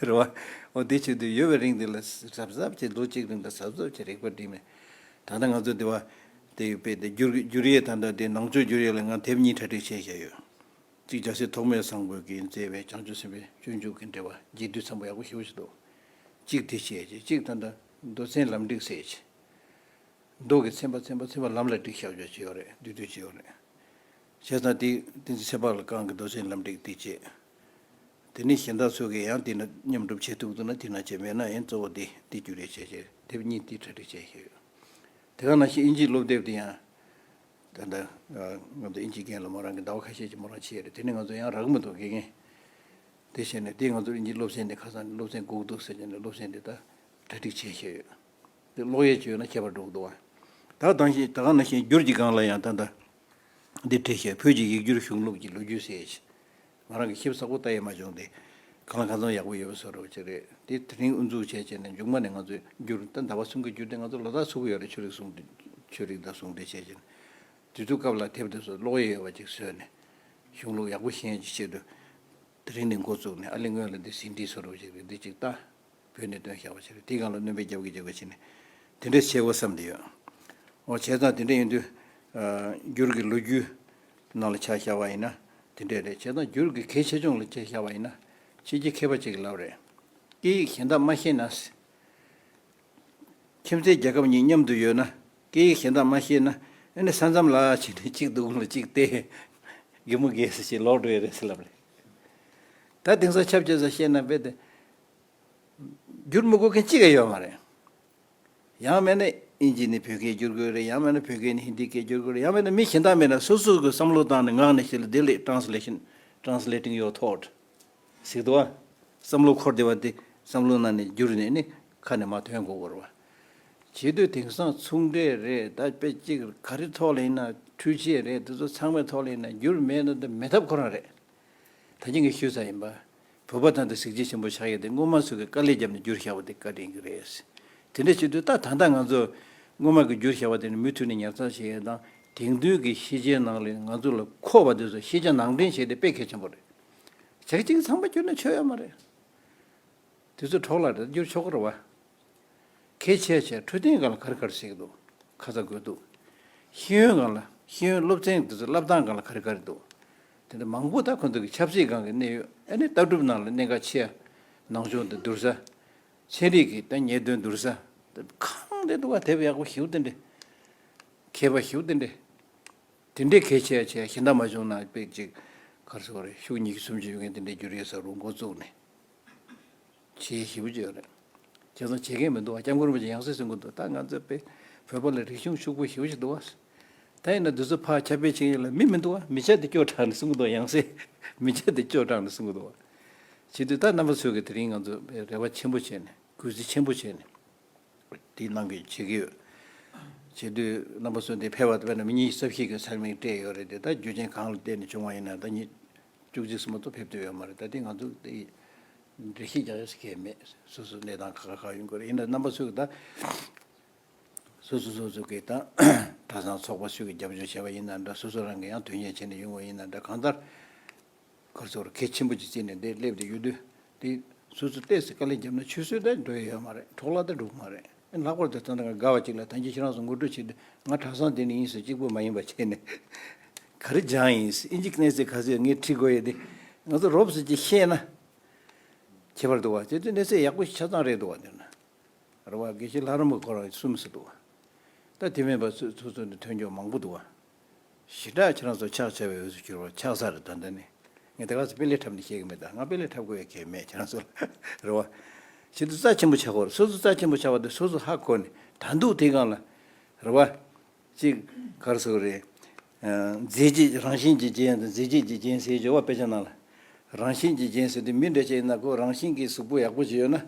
རེད་བ། འོ་དེ་བྱེད་དུས་ཡོད་པའི་རིང་དེ་ལ་གཟབ་གཟབ་བྱས། ལོ་གཅིག་རིང་ད་གཟབ་གཟབ་བྱས་རིག་པ་བསྒྲིམས་ནས། ད་ལྟ་ང་ཚོ་དེ་བ་དེ་ཡོད་པས་དེ་བསྒྱུར་བསྒྱུར་ཡས་ད་ལྟ་དེ་ནང་ཆོས་བསྒྱུར་ཡས་ལ་ང་དེབ་གཉིས་གྲ་སྒྲིག་བྱས་བཞག་ཡོད། གཅིག་རྒྱལ་སྲས་ཐོགས་མེད་བཟང་པོ་གིས་མཛད་པའི་བྱང་ཆུབ་སེམས་དཔའི་སྤྱོད་འཇུག་གི་འགྲེལ་པ་རྒྱས་བསྡུས་ཚན་པ་ཡག་པོ་ཞེ་པོ་ཞིག་འདུག་གཅིག་དེ་བྱས་རྗེས་གཅིག་ད་ལྟ་མདོ་ཚན་ལམ་བསྒྲིགས་ཟེར་རྗེས། མདོ་གི་ཚན་པ་ཚན་པ་ཚན་པ་ལམ་ལ་བསྒྲིགས་བཞག་ཆོག་ཅིག་ཡོད་རེད། བསྡུས་བསྡུས་ཅིག་ཡོད་རེད། བྱས་ཙང་དེ་བསྟན་འཛིན་ཚེ་དཔག་ལ་རྐང་གི་མདོ་ཚན་ལམ་བསྒྲིགས་དེ་བྱས། དེ་ནས་གཞན་དག་ཚོ་གིས་ཡང་དེ་ན་མཉམ་སྒྲུབ་བྱེད་ཐུབ་འདུག་ན་དེ་ན་བྱས། མེད་ན་ཡང་གཙོ་བོ་དེ་དེ་བསྒྱུར་ཡས་བྱས་བྱས་དེབ་གཉིས་དེ་གྲ་སྒྲིག་བྱས་བཞག་ཡོད། དེ་ག་ནང་བཞིན་ཨིན་ཇིའི་སློབ་དེབ་དེ་ཡང་། ད་ལྟ་ང་ཚོ་ཨིན་ཇིའི་རྒན་ལ་མོ་རང་གིས་ཟླ་བ་ཁ་ཤས་ཀྱི་མོ་རང་བྱས་རེད། དེ་ནས་ང་ཚོ་ཡང་རག་མི་འདུག་དགེ་རྒན། དེ་བྱས་ནས་དེ་ང་ཚོ་ཨིན་ཇིའི་སློབ་ཚན་དེ་ཁ་སང་ནས་སློབ་ཚན་སྒུག་འདུག་ཟེར་ནས་སློབ་ཚན་དེ་ད་གྲ་སྒྲིག་བྱས་བཞག་ཡོད། དེ་ཀློག་ཡས་ཅིག་ཡོད་ན་ཁྱད་པར་འགྲོ་གི་འདུག་བ། ད་ག་ནང་བཞིན་ད་ག་ནང་བཞིན་བསྒྱུར་གྱི་སྒང་ལ་ཡང་ད་ལྟ་འདི་བྲིས་བཞག་བོད་ཀྱི་ཡིག་སྒྱུར་གཞུང་ལུགས་ཀྱི་ལོ་རྒྱུས་ཟེར་ཡས་ཅིག་ང་རང་གིས་ཞིབ་ཚགས་པོ་ལྟ་ཡས་མ་བྱུང་སྟེ། གང་ལ་གང་འཚམ་ཡག་པོ་ཡོད་པའི་བཟོ་འདྲ་བོ་ཅིག་རེད། དེ་དེ་རིང་དབུ་འཛུགས་བྱས་བྱས་ནས་མཇུག་མ་ནས་ང་ཚོས་བསྒྱུར། ད་ཟླ་བ་གསུམ་གྱི་བསྒྱུར་དེ་ང་ཚོ་ལོ་ལྟར་ཚུགས་ཀྱི་ཡོད་རེད། ཆོས་རིག་ཟུང་འབྲེལ་ ཆོས་རིག་དང་ཟུང་འབྲེལ་བྱས་ཀྱིན། དུས་ཚོད་སྐབས་ལ་དེབ་དེ་ཚོ་ཀློག་ཡས་ཡོད་པ་ཅིག་བཟོས་ནས། གཞུང་ལུགས་ཡག་པོ་ཤེས་ཡས་ཀྱི་ཆེད་དུ། དེ་རིང་ནས་འགོ་བཙུགས་ནས་ཨ་ལེ་སྔོན་ལ་འདི་ཟིན་བྲིས་བཟོ་འདྲ་བོ་ཅིག་རེད། འདི་ཅིག་ལྟ། བོད་ནས་བཏོན་བཞག་པ་ཞིག་རེད། དེའི་སྒང་ལ་སྣོན་པ་རྒྱབ་ཀྱི་རྒྱབ་ཀྱི་བྱས་ནས་དེ་འདྲས་བྱེད་དགོས་བསམ་བསྡད་ཡོད། འོ་བྱས་ཙང་དེ་འདྲས་ཡིན་དུས། ཨ། འགྱུར་གྱི་ལོ་རྒྱུས་ནང་ལ་ཆ་བཞག་པ་ཡིན་ན་དེ་འདྲས་རེད། བྱས་ཙང་འགྱུར་གྱི་གལ་ཆེ་ཆུང་ལ་ཆ་བཞག་པ་ཡིན་ན་ཕྱི་རྒྱལ་མཁས་པ་ཅིག་གིས་ལབ་རེད། སྐད་ཡིག་གཞན་དག་མ་ཤེས་ན། ཁྱིམ་མཚེས་རྒྱལ་ཁབ་གཉིས་མཉམ་དུ་ཡོད་ན། སྐད་ཡིག་གཞན་དག་མ་ཤེས་ན། ཨ་ནི་ས་མཚམས་ལ་ཕྱིན་ནས་གཅིག་སྡུག་ལ་གཅིག་བལྟས། གད་མོ་བགད་ཟེར་ཞིག་ལོག་འགྲོ་ཡས་རེད་ཟེར་ལབ་རེད། ད་དེང་སང་ཆབས་ཅིག་ས་བཤད་ན་དཔེ་དེ། བསྒྱུར་མི་དགོས་མཁན་གཅིག་ཀྱང་ཡོད་མ་རེད། ཡང་མིན་ན་ཨིན་ཇི་ནས་བོད་སྐད་བསྒྱུར་དགོས་རེད། ཡང་མིན་ན་བོད་སྐད་ནས་ཧིན་དི་སྐད་བསྒྱུར་དགོས་རེད། ཡང་མིན་ན་མི་གཞན་དག་མེད་ན་སོ་སོ་གི་བསམ་བློ་བཏང་ནས་ངག་ནས་ཞིག་ལ་འདི་ལས་translation, translating your thought ཟེར་འདུག་བ། བསམ་བློ་འཁོར་བསྡད་པ་དེ་བསམ་བློ་ནང་ནས་བསྒྱུར་ནས་ནི་ཁ་ནས་མར་ཐོན་དགོས་ཀྱི་རེད་བ། བྱེད་དུས་དེང་སང་ཚོང་འབྲེལ་རེད། ད་དཔེ་གཅིག་ག་རེ་ཐོག་ལ་ཡིན་ན། འཕྲུལ་ཆས་རེད། དེ་ཚོ་ཚང་མའི་ཐོག་ལ་ཡིན་ན་བསྒྱུར་མེད་ན་དེ་མེད་ཐབས་ཁོ་རང་རེད། ད་གིན་ངས་ཞུས་ཚར་ཡིན་པ། བོད་པ་ད་ལྟ་གཟི་བརྗིད་ཆེན་པོ་ཆགས་ཡས་དེ་སྔོན་མ་ཚོ་གིས་དཀའ་ལས་བརྒྱབ་ནས་བསྒྱུར་བཞག་པ་དེ་བཀའ་དྲིན་གྱི་རེད། དེ་འདྲ་བྱེད་དུས་ད་ད་ལྟ་ང་ཚོ་སྔོན་མ་གིས་བསྒྱུར་བཞག་པ་དེ་ནི་མུ་མཐུད་ནས་ཉར་ཚགས་བྱེད་ཡས་དང་། དེང་དུས་ཀྱི་ཤེས་བྱའི་ནང་ལ་ང་ཚོ་ལ་མཁོ་བ་དེ་ཚོ་ཤེས་བྱ་ནང་འདྲེན་བྱེད་དེ་དཔེ་གལ་ཆེན་པོ་རེད། བྱས་ཙང་ཚང་མ་བསྒྱུར་ན་ཆོ་ཡོད་མ་རེད། དེ་ཚོ་འཕྲོ་བརླག་རེད། བསྒྱུར་ཆོག་གི་རེད་བ། གལ་ཆེ་ཆེ་འཕྲོད་བསྟེན་སྒང་ལ་ག་རེ་ག་རེ་བྱེད་ཀྱི་འདུག་ཁ་ཚ་དགོས་འདུག་ཤེས་ཡོན་སྒང་ལ། ཤེས་ཡོན་སློབ་ཚན་དེ་ཚོ་བསླབ་སྟངས་སྒང་ལ་ག་རེ་ག་རེ་འདུག་དེ་འདྲ་མང་པོ་ད་ཁོ་ཚོ་གི་ཆབ་སྲིད་སྒང་གི་གནད་ཡོད། ཨ་ནི་ལྟ་གྲུབ་ནང་ལ་གནད་འགག་ཆེ་ཡ། ནང་ཆོས་དང་བསྡུར་ས། ཚན་རིག་གི་ད་ཉེས་དོན་བསྡུར་ས། གང་དེ་འདུག་བ། དེབ་ཡག་པོ་ཞེ་པོ་དེ་འདྲ། མཁས་པ་ཞེ་པོ་དེ་འདྲ། དེ་འདྲའི་གལ་ཆེ་ཡ་ཆེ་ཡ་གཞན་དག་མ་བྱུང་ན་དཔེ་ཅིག་ག་རེ་ཟེར་དགོས་རེད། ཤུགས་ཉི་ཤུ་སུམ་ཅུ་ཡོད་མཁན་དེ་འདྲའི་བསྒྱུར་ཡས་ས་རུ་འགོ་བཙུགས་ནས། བྱེད་ཞེ་པོ་ཅིག་ཡོད་རེད། བྱས་ཙང་བྱེད་མཁན་མི་འདུག་བ། སྐྱབས་མགོན་རིན་པོ་ཆེ་ཡང་སེ་གསུང་གི་འདུག་ད་ང་ཚོ་དཔེ་བོད་པ་ལ་རིག་གཞུང་ཤུགས་པོ་ཞེ་པོ་ཞིག་འདུག་བ། ད་ཡིན་ན་འདི་ཚོ་ཕར་ཁྱབ་སྤེལ་བྱེད་ཡས་ལ་མི་མི་འདུག་བ། མི་ཆ་དེ་སྐྱོ་དྲགས་ནས་གསུང་གི་འདུག་ཡང་སེ། མི་ཆ་དེ་སྐྱོ་དྲགས་ནས་གསུང་གི་འདུག་བ། བྱེད་དུས་ད་རྣམ་པ་ཚོས་ཀྱི་དེ་རིང་ང་ཚོ་རེ་བ་ཆེན་པོ་བྱས་ནས། གུས་བརྩི་ཆེན་པོ་བྱས་ནས། དེ་གནང་གི་བྱེད་ཀྱི་ཡོད། བྱེད་དུས་རྣམ་པ་ཚོ་འདི་ཕེབས་པ་དཔེར་ན་མི་ཉི་ཤུ་རྩ་བཞི་གི་ཚར་མིག་སྤྲད་ཡོད་རེད་དེ། ད་རྒྱུ་རྐྱེན་གང་ལ་བརྟེན་ནས་བྱུང་བ་ཡིན་ན། ད་ཉིན་བཅུ་གཅིག་སོ་མ་གཏོགས་ཕེབས་ཐུབ་ཡོད་མ་རེད། ད་དེ་ང་ཚོ་དེ་འགྲེལ་བཤད་རྒྱག་ཡས་གང་ཡང་མེད། སོ་སོ་གནས་སྟངས་ཁག་ཁག་ཁག་ཡོང་གི་རེད། ཡིན་ན་རྣམ་པ་ཚོས་ཀྱི་ད་སོ་སོ་སོ་སོ་གི་ད་གྲྭ་ཚང་ཚོགས་པ་ཚོས་ཀྱི་རྒྱབ་སྐྱོར་བྱས་པ་ཡིན་ན་འདྲ། སོ་སོ་རང་གི་ཡང་དོན་གཉེར་བྱས་ནས་ཡོང་བ་ཡིན་ན་འདྲ། གང་ལྟར། ག་རེ་ཟེར་དགོས་རེད། གལ་ཆེན་པོ་ཅིག་བརྩིས་ནས་འདིར་སླེབས་ཏེ་ཡོད་དུས། དེ་སོ་སོ་ཏོག་ཙམ་དཀའ་ལས་བརྒྱབ་ན་ཆུད་ཟོས་ད་འགྲོ་ཡས་ཡོད་མ་རེད། འཕྲོ་བརླག་ད་འགྲོ་གི་མ་རེད། ཨ་ནི་ལྷག་པར་དུ་ད་ལྟ་ང་དགའ་བ་ཅིག་ལ་ད་གིན་ཁྱེད་རང་ཚོ་ངོ་སྤྲོད་བྱེད་དུས་ང་གྲྭ་ཚང་འདི་ནས་ཡིན་ཟེར་གཅིག་པོ་མ་ཡིན་པ་བྱས་ནས། ག་རེ་སྦྱངས་ཡིན་ཟེར། ཨིན་ཇི་གནས་ཚད་ག་ཚོད་ངས་ཁྲིད་དགོས་ཡས་དེ་ང་ཚོ་རོབ་ཙམ་ཅིག་ཤེས་ན་ཁྱད་པར་འདུག་བ། དེ་ཚོ་གནས་ཚད་ཡག་པོ་ཞིག་ཆ་ཚང་རེད་འདུག་བ། དེ་ན། རེད་བ། དགེ་བཤེས་ལྷ་རམས་པ་ཁོ་རང་གསུམ་ཟེར་འདུག་བ། ད་དེ་མིན་པ་སོ་སོ་སོ་ནས་ཐོན་ཀྱོག་མང་པོ་འདུག་བ། ཞེ་དྲག་ཁྱེད་རང་ཚོ་ཕྱག་བྱ་བའི་འོས་སུ་གྱུར་བ་ཆགས་ས་རེད། ད་ལྟ་ནས་ངས་དེ་ག་ཚོད་དཔེ་ལས་འཁྲབ་ནས་བཤད་ཀྱི་མེད། ད་ང་དཔེ་ལས་འཁྲབ་དགོས་ཡ་གང་ཡང་མེད་ཁྱེད་རང་ཚོ་ལ། རེད་བ། ཆེད་དུ་རྩ་ཆེན་པོ་ཆགས་དགོས་རེད། སོ་སོ་རྩ་ཆེན་པོ་ཆགས་པ་དེ་སོ་སོ་ཧ་གོ་ནས་ད་འདུག་དེ་སྒང་ལ། རེད་བ། གཅིག་ག་རེ་ཟེར་དགོས་རེད། ཨ། མཛད་རྗེས། རང་བཞིན་གྱི་རྒྱན་དང་མཛད་རྗེས་ཀྱི་རྒྱན་ཟེར་ཡོད་པ། དཔེ་ཆ་ནང་ལ། རང་བཞིན་གྱི་རྒྱན་ཟེར་དུས་མི་འདྲ་ཅིག་ཡིན་ན་ཁོ་རང་བཞིན་གྱི་གཟུགས་པོ་ཡག་པོ་ཅིག་ཡོད་ན།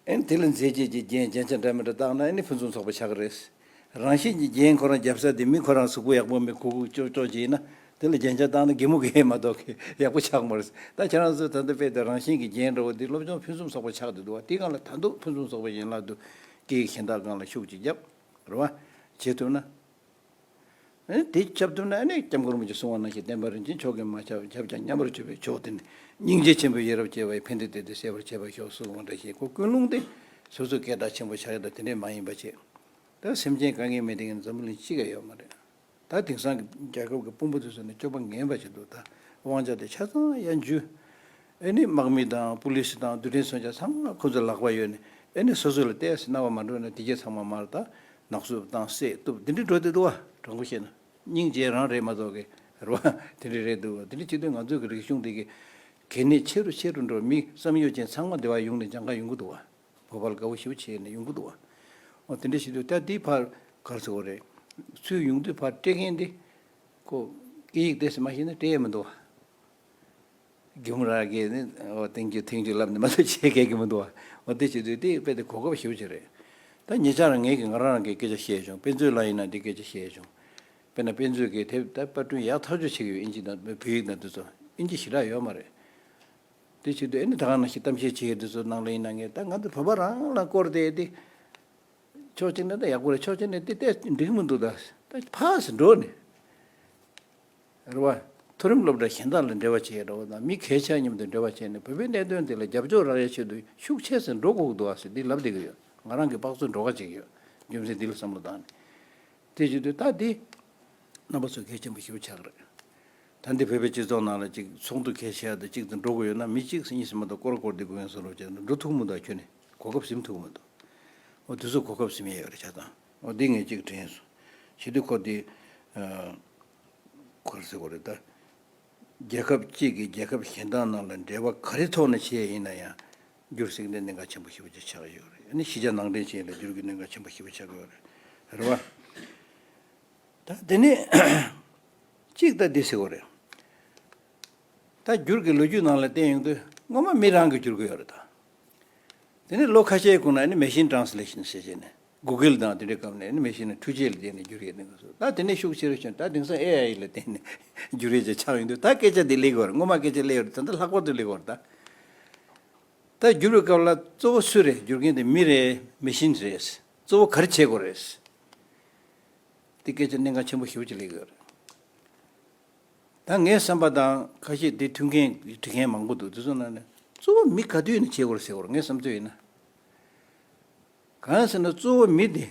ཨ་ནི་དེ་ལ་མཛད་རྗེས་ཀྱི་རྒྱན། རྒྱན་ཆ་འདྲ་མི་འདྲ་བཏགས་ན་ཨ་ནི་ཕུན་སུམ་ཚོགས་པ་ཆགས་ཀྱི་རེད། རང་བཞིན་གྱི་རྒྱན་ཁོ་རང་རྒྱབ་ས་དེ་མི་ཁོ་རང་གཟུགས་པོ་ཡག་པོ་མེད། གུག་གུག་ཀྱོག་ཀྱོག་ཅིག་ཡིན་ན་དེ་ལ་རྒྱན་ཆ་བཏགས་ན་གད་མོ་བགད་མ་གཏོགས་ཡག་པོ་ཆགས་མ་རེད། ད་ཁྱེད་རང་ཚོས་ད་ལྟ་དཔེ་དེ་རང་བཞིན་གྱི་རྒྱན་འདྲ་བོ་འདི་སློབ་སྦྱོང་ཕུན་སུམ་ཚོགས་པ་ཆགས་བསྡད་འདུག་བ། དེ་སྒང་ལ་ད་དུང་ཕུན་སུམ་ཚོགས་པ་ཡན་ལག་ཏུ་སྐད་ཡིག་གཞན་དག་སྒང་ལ་ཤུགས་ཅིག་བརྒྱབ། རེད་བ། བྱེད་ཐུབ་ན། ཨ་ནི་དེ་ཁྱབ་ཐུབ་ན་ཨ་ནི་སྐྱབས་མགོན་རིན་པོ་ཆེས་གསུངས་པ་ནང་བཞིན། བསྟན་པ་རིན་ཆེན་མཆོག་གིས་མ་ཁྱབ་ཁྱབ་ཀྱང་མཉམ་པར་སྤྱོད་པའི་མཆོག། དེ་ནི་སྙིང་རྗེ་ཆེན་པོས་ཡ་རབས་བསྐྱེད་པ་ཡི། ཕན་བདེ་དེ་སྟེ་གསལ་བར་བྱེད་པར་ཤོག་གསུངས་པ་འདྲ་ཞིག་ཁོ་ཀུན་སློང་དེ་སོ་སོའི་སྐད་གྲགས་ཆེན་པོ་ཆགས་ཡ་དང་དེ་འདྲས་མ་ཡིན་པ་བྱས། ད་སེམས་ཅན་དཀའ་ངལ་མི་བདེ་མཁན་འཛམ་བུ་གླིང་གཅིག་ཀྱང་ཡོད་མ་རེད། ད་དེང་སང་གི་རྒྱལ་ཁབ་ཀྱི་དཔོན་པོ་དེ་ཚོ་ནི་སྤྱོད་པ་ངན་པ་ཞིག་འདུག་ད་དབང་ཆ་དེ་ཆ་ཚང་ཡར་འཇུས། ཨེ་ནི་དམག་མི་དང་པུ་ལི་སི་དང་རྡུལ་ཕྲན་མཚོན་ཆ་ཚང་མ་ཁོ་ཚོའི་ལག་པ་ཡོད་ནས། ཨེ་ནི་སོ་སོ་ལ་ཏོག་ཙམ་རྣ་བ་མ་འགྲོ་ན་དེ་གྱད་ཚང་མ་མར་ད་ནག་བསུབ་བཏང་། བསད་གཏུབ། འདི་འདྲ་འགྲོ་བསྡད་འདུག་བ། དྲང་པོ་བཤད་ན་སྙིང་རྗེ་རང་རེད་མ་གཏོགས་ཀྱི་རེད་བ། དེ་འདྲ་རེད་འདུག་བ། དེ་འདྲ་བྱེད་དུས་ང་ཚོའི་གི་རིག་གཞུང་འདི་གི་གལ་གནད་ཆེ་རུ་ཆེ་རུ་འགྲོ། མི་བསམ་ཡོད་ཅན་ཚང་མ་འདི་བ་ཡོང་ནས་སྦྱང་ག་ཡོང་གི་འདུག་བ། བོད་པ་ལ་དགའ་བོ་ཞེ་པོ་བྱས་ནས་ཡོང་གི་འདུག་བ། འོ་དེ་འདྲ་བྱེད་དུས་ད་འདི་ཕར་ག་རེ་ཟེར་དགོས་རེད། ཚུར་ཡོང་དུས་ཕར་སྤྲད་མཁན་འདི་ཁོ་སྐད་ཡིག་དེ་ཚོ་མ་ཤེས་ན་སྤྲད་ཡས་མི་འདུག་བ། རྒན་མོ་རང་གིས་ནི་འོ་ཐེངས་གཅིག་ཐེངས་གཅིག་ལབ་ནས་མ་གཏོགས་བྱེད་མཁན་གྱི་མི་འདུག་བ། འོ་དེ་བྱེད་དུས་དེ་དཔེ་དེ་གོ་སྐབས་ཞེ་པོ་ཅིག་རེད། ད་ཉེ་ཆར་ངས་ཀྱིས་ང་རང་རང་གི་སྐད་ཆ་བཤད་བྱུང་། དཔེ་མཛོད་ལ་ཡིན་ན་འདི་སྐད་ཆ་བཤད་བྱུང་། དཔེར་ན་དཔེ་མཛོད་ཀྱི་དེབ་ད་པར་སྐྲུན་ཡག་ཐག་ཆོད་བྱེད་ཀྱི་ཡོད། ཨིན་ཇི་དང་བོད་ཡིག་དང་དེ་ཚོ། ཨིན་ཇི་ཞེ་དྲག་ཡོད་མ་རེད། དེ་བྱེད་དུས་ཨེ་ནི་ད་ག་ནང་བཞིན་གཏམ་བཤད་བྱེད་ཡས་དེ་ཚོ་ནང་ལ་ཡིན་ན་ངས་ད་ང་ཚོ་བོད་པ་རང་ལ་སྐོར་དེ་དེ་ ཕྱོགས་གཅིག་ནས་ད་ཡག་པོ་རེད། ཕྱོགས་གཅིག་ནས་དེ་ལྟས་འགྲིག་མི་འདུག་ད་ད་ཕར་ཙམ་འགྲོ་ནས། རེད་བ། མཐོ་རིམ་སློབ་གྲྭ་གཞན་དག་ལ་འབྲེལ་བ་བྱས་འགྲོ་བ་དང་མི་གལ་ཆེ་མཉམ་དུ་འབྲེལ་བ་བྱས་ནས་བོད་པའི་གནད་དོན་དེ་ལ་རྒྱབ་སྐྱོར་རག་ཡའི་ཆེད་དུ་ཤུགས་ཆེ་ཙམ་འགྲོ་དགོས་ཀྱི་འདུག་ཨ་ཟེར་འདི་ལབ་བསྡད་ཀྱི་ཡོད། ང་རང་གི་དཔག་ཚོད་འགྲོ་ཁ་ཅིག་ཡོད། རྒྱུ་མཚན་འདི་ལ་བསམ་བློ་བཏང་ནས། དེ་བྱེད་དུས་ད་འདི་རྣམ་པ་ཚོ་གལ་ཆེན་པོ་ཞེ་པོ་ཆགས་ཀྱི་རེད། ད་འདི་བོད་པའི་སྤྱི་ཚོགས་ནང་ལ་ཅིག་ཚོགས་འདུ་གལ་ཆེ་བ་དང་གཅིག་ཏུ་འགྲོ་དགོས་ཡོད་ན་མི་གཅིག་གཉིས་སུ་མ་གཏོགས་སྐོར་སྐོར་འདི་དགོས་ཡོད་བཟོ་འདྲ་བྱས་ན་འགྲོ་ཐུབ་མི་འདུག་ཁྱོད་ནི་གོ་སྐབས་ཟིན་ཐུབ་མི་འདུག་འོ་དུས་ཚོད་གོ་སྐབས་ཟིན་ཡས་ཡོད་རེད་ཆ་ཚང་། འོ་འདི་ངས་གཅིག་དྲན་སོང་། བྱེད་དུས་ཁོ་འདི་ཁོ་ཟེར་དགོས་རེད་ད། རྒྱལ་ཁབ་གཅིག་གིས་རྒྱལ་ཁབ་གཞན་དག་ནང་ལ་འབྲེལ་བ་ག་རེ་ཐོག་ནས་བྱས་ཡིན་ན་ཡང་འགྱུར་སྲིད་ཀྱི་གནད་འགག་ཆེན་པོ་ཞེ་པོ་ཅིག་ཆགས་ཡོད་རེད། ཨ་ནི་གཞིས་ཆགས་ནང་འདྲེན་བྱས་ལ་འགྱུར་གྱི་གནད་འགག་ཆེན་པོ་ཞེ་པོ་ཆགས་ཡོད་རེད། རེད་བ། ད་དེ་ནས་གཅིག་ད་འདི་ཟེར་དགོས་རེད། ད་འགྱུར་གྱི་ལོ་རྒྱུས་ནང་ལ་བལྟས་ཡོང་དུས་སྔོན་མ་མི་རང་གིས་འགྱུར་གྱི་ཡོད་རེད་ད། དེ་ནས་ལོ་ཁ་ཤས་གོང་ན་ནི་མེ་ཤིན་ཊེ་རན་སི་ལེ་ཤན་ཟེར་བྱས་ནས་གུ་གལ་དང་དེ་འདྲའི་སྐབས་ནས་ནི་མེ་ཤིན་ནི་འཕྲུལ་ཆས་ལ་བརྟེན་ནས་འགྱུར་ཡས་གནང་གི་སོ། ད་དེ་ནས་ཤུགས་ཆེ་རུ་ཕྱིན་ད་དེང་སང་ཨེ་ཨའི་ལ་བརྟེན་ནས་འགྱུར་ཡས་ཅིག་ཆགས་ཡོང་དུས་ད་སྐད་ཆ་འདི་སླེབས་ཀྱི་ཡོད་རེད། སྔོན་མ་སྐད་ཆ་སླེབས་ཡོད་རེད། ད་ལྟ་ལྷག་པར་དུ་སླེབས་ཀྱི་ཡོད་རེད་ད། ད་འགྱུར་བའི་སྐབས་ལ་གཙོ་བོ་སུ་རེད། འགྱུར་མཁན་དེ་མི་རེད། མེ་ཤིན་རེད། གཙོ་བོ་ག་རེ་བྱེད་དགོས་རེད། དེ་སྐད་ཆ་གནད་འགག་ཆེན་པོ་ཞེ་པོ་ཅིག་སླེབས་ཀྱི་ཡོད་རེད། ད་ངའི་བསམ་པ་དང་ཁ་ཤས་དེ་མཐུན་མཁན་འབྲི་མཁན་མང་པོ་འདུག་དེ་ཚོ་ནང་ནས་གཙོ་བོ་མི་ག་དུས་ནས་བྱེད་དགོས་རེད་ཟེར་དགོས་རེད། ངའི་བསམ་ཚུལ་ཡིན་ན། གང་ཟེར་ན་གཙོ་བོ་མི་དེ་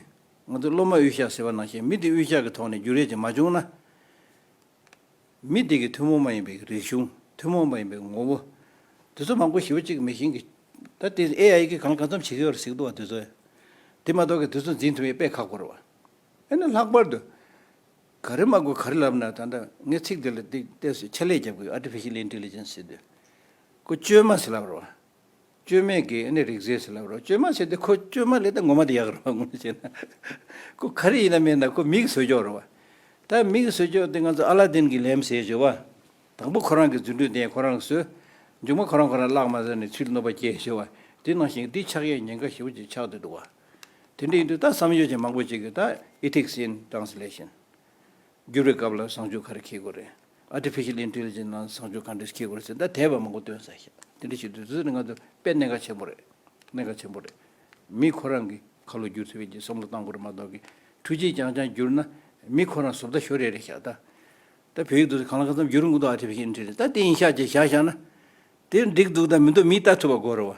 ང་ཚོ་སློབ་མ་དབུས་ཤག་ཟེར་བ་ནང་བཞིན་མི་དེ་དབུས་ཤག་གི་ཐོག་ནས་འགྱུར་ཡས་ཅིག་མ་བྱུང་ན། མི་དེ་གི་ཐུན་མོང་མ་ཡིན་པའི་རིག་གཞུང་ཐུན་མོང་མ་ཡིན་པའི་ངོ་བོ། དེ་ཚོ་མང་པོ་ཞེ་པོ་ཅིག་མེ་ཤིན་གྱི་ད་དེ་ཨེ་ཨའི་གིས་གང་ལ་གང་འཚམ་བྱེད་ཀྱི་ཡོད་རེད་ཟེར་གྱི་འདུག་བ། དེ་ཚོ་དེ་མ་གཏོགས་ཀྱི་དེ་ཚོ་འཛིན་ཐུབ་ཡས་དཔེ་ཁག་པོ་རེད་བ། ཨེ་ན་ལྷག་པར་དུ་ག་རེ་མ་དགོས་ག་རེ་ལབ་ན་ད་ལྟ་ངས་ཚིག་དེ་ལ་ཏོག་ཙམ་ཆ་ལས་རྒྱབ་དགོས། ཨར་ཊི་ཕི་ཤལ་ཨིན་ཊེ་ལི་ཇེན་སི་ཟེར་དུས་ཁོ་བཅོས་མ་ཟེར་ལབ་རེད་བ། བཅོས་མའི་གི་ཨ་ནི་རིག་རྩལ་ཟེར་ལབ་རོགས། བཅོས་མ་ཟེར་དེ་ཁོ་བཅོས་མ་ལས་ད་ངོ་མ་དེ་ཡག་རེད་བ། དངོས་གནས་བྱས་ན་ཁོ་ག་རེ་ཡིན་ན་མིན་ན་ཁོ་མིག་བཟོ་ཀྱོག་རེད་བ། ད་མིག་བཟོ་ཀྱོག་དེ་ང་ཚོ་ཨ་ལ་དིན་གྱི་ལེམ་ཟེར་བྱས་བ། དང་པོ་ཁོ་རང་གི་རྫུ་འཕྲུལ་ལྡན་ཁོ་རང་བཟོས། མཇུག་མ་ཁོ་རང་ཁོ་རང་བརླག་མ་ཟེར་ནས་ཚུར་གནོད་པ་སྐྱེལ་བྱས་བ། དེ་ནང་བཞིན་འདི་ཆགས་ཡས་ཉེན་ཁ་ཞེ་པོ་ཅིག་ཆགས་བསྡད་འདུག་བ། དེ་འདྲ་ཡིན་དུས་ད་བསམ་ཡོད་ཅན་མང་པོ་ཅིག་གིས་ད་Ethics in Translation། བསྒྱུར་བའི་སྐབས་ལ་བཟང་སྤྱོད་ག་རེ་འཁྱེར་དགོས་རེད། Artificial Intelligence ནང་བཟང་སྤྱོད་ག་འདྲ་འཁྱེར་དགོས་རེད་ཟེར་ད་དེབ་མང་པོ་བཏོན་ས་ཤག་དེ་འདྲ་བྱེད་དུས་དེ་ཚོ་ནི་ང་ཚོ་དཔེ་གནད་འགག་ཆེན་པོ་རེད། གནད་འགག་ཆེན་པོ་རེད། མི་ཁོ་རང་གི་ཁ་ལོ་བསྒྱུར་ཐུབ་ཡས་ཀྱི་བསམ་བློ་གཏང་དགོས་རེད་མ་གཏོགས་ཀྱི་འཕྲུལ་ཆས་རྐྱང་རྐྱང་བསྒྱུར་ན་མི་ཁོ་རང་བཟོ་ལྟ་ཤོར་ཡས་རེད་ཤག་ད་ད་བོད་ཡིག་དེ་ཚོ་གང་ལ་གང་འཚམ་བསྒྱུར་འགྲོ་གི་འདུག Artificial Intelligence ད་དེ་ཡིན་ཤག་ཅེས་བཞག་བཞག་ན། དེ་འགྲིག་འདུག་ད་མི་འདུག་མིས་ལྟ་ཐུབ་པ་དགོས་རེད་བ།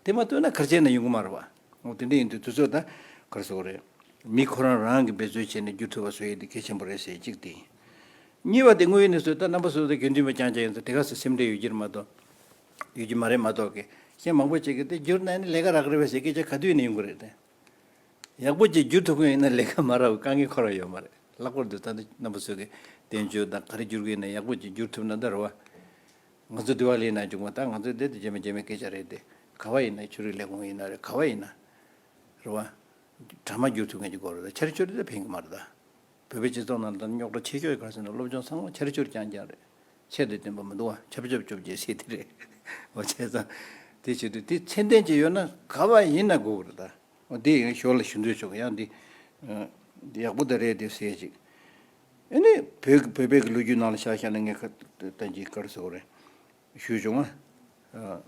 དེ་མ་ཐུབ་ན་ག་རེ་བྱས་ན་ཡོང་གི་མ་རེད་བ། འོ་དེ་འདྲ་ཡིན་དུས་དུས་ཚོད་ད་ག་རེ་ཟེར་དགོས་རེད། མི་ཁོ་རང་རང་གིས་འབད་རྩོལ་བྱས་ནས་བསྒྱུར་ཐུབ་པ་བཟོ་ཡས་དེ་གལ་ཆེན་པོ་རེད་ཟེར་གཅིག་དེ་ཡིན། གཉིས་པ་དེ་དངོས་ཡོད་གནས་ཚུལ་ད་རྣམ་པ་སོ་སོ་དགེ་འདུན་པ་རྐྱང་རྐྱང་ཡིན་ཙང་དེ་ག་ཚོད་སེམས་ཁྲལ་ཡོད་ཀྱི་རེད་མ་གཏོགས། ཡོད་ཀྱི་མ་རེད་མ་གཏོགས་ཀྱི་གཞན་མང་པོ་ཅིག་གིས་དེ་བསྒྱུར་ན་ནི་ལས་ཀ་རག་གི་རེད་པས་ཟེར་སྐད་ཆ་ག་དུས་ནས་ཡོང་གི་རེད་དེ། ཡག་པོ་ཅིག་བསྒྱུར་ཐུབ་ཀྱི་ཡིན་ན་ལས་ཀ་མ་རག་པའི་དཀའ་ངལ་ཁོ་རང་ཡོད་མ་རེད། ལྷག་པར་དུ་ད་ལྟ་རྣམ་པ་ཚོ་གིས་བསྟན་བཅོས་དང་ག་རེ་བསྒྱུར་གྱི་ཡིན་ན་ཡག་པོ་ཅིག་བསྒྱུར་ཐུབ་ན་ད་རེད་བ། ང་ཚོ་དི་ཝ་ལི་ནང་བྱུང་བ་ད་ང་ཚོ་འདི་དེ་རྗེས་མ་རྗེས་མའི་སྐད་ཆ་རེད་དེ། ག་བ་ཡིན་ན་ཆོས་རིག་ལས་ཁུངས་ཡིན་ན་རེད་ག་བ་ཡིན་ན། རེད་བ། གྲ་མ་བསྒྱུར་ཐུབ་མཁན་ཅིག་དགོས་རེད་ད་ཆར་ཆུར་དེ་ཕན་གི་མ་རེད་ད། བོད་པའི་སྤྱི་ཚོགས་ནང་ལ་ད་རྙོག་དྲ་ཆེ་ཤོས་ག་རེ་ཟེར་ན་སློབ་སྦྱོང་ཚང་མ་ཆར་ཆུར་རྐྱང་རྐྱང་རེད། ཆེད་དུ་བསྟན་པ་མི་འདུག་བ་ཆབ་ཆབ་ཅོབ་ཅེས་ཟེར་དེ་རེད། འོ་བྱས་ཙང་། དེ་བྱེད་དུས་དེ་ཚད་ལྡན་ཅིག་ཡོད་ན་ག་བ་ཡིན་ན་དགོས་གི་རེད་ད། འོ་དེ་ཡང་ཞོར་ལ་ཞུ་འདོད་བྱུང་ཡང་འདི། ཡག་པོ་ད་རེད་དེ་ཟེར་ཅིག་ཨ་ནི་བོད་བོད་པའི་གི་ལོ་རྒྱུས་ནང་ལ་ཆ་བཞག་ན་ངས་ཁ་ད་ཅིག་ག་རེ་ཟེར་དགོས་རེད། ཞུས་བྱུང་ང་།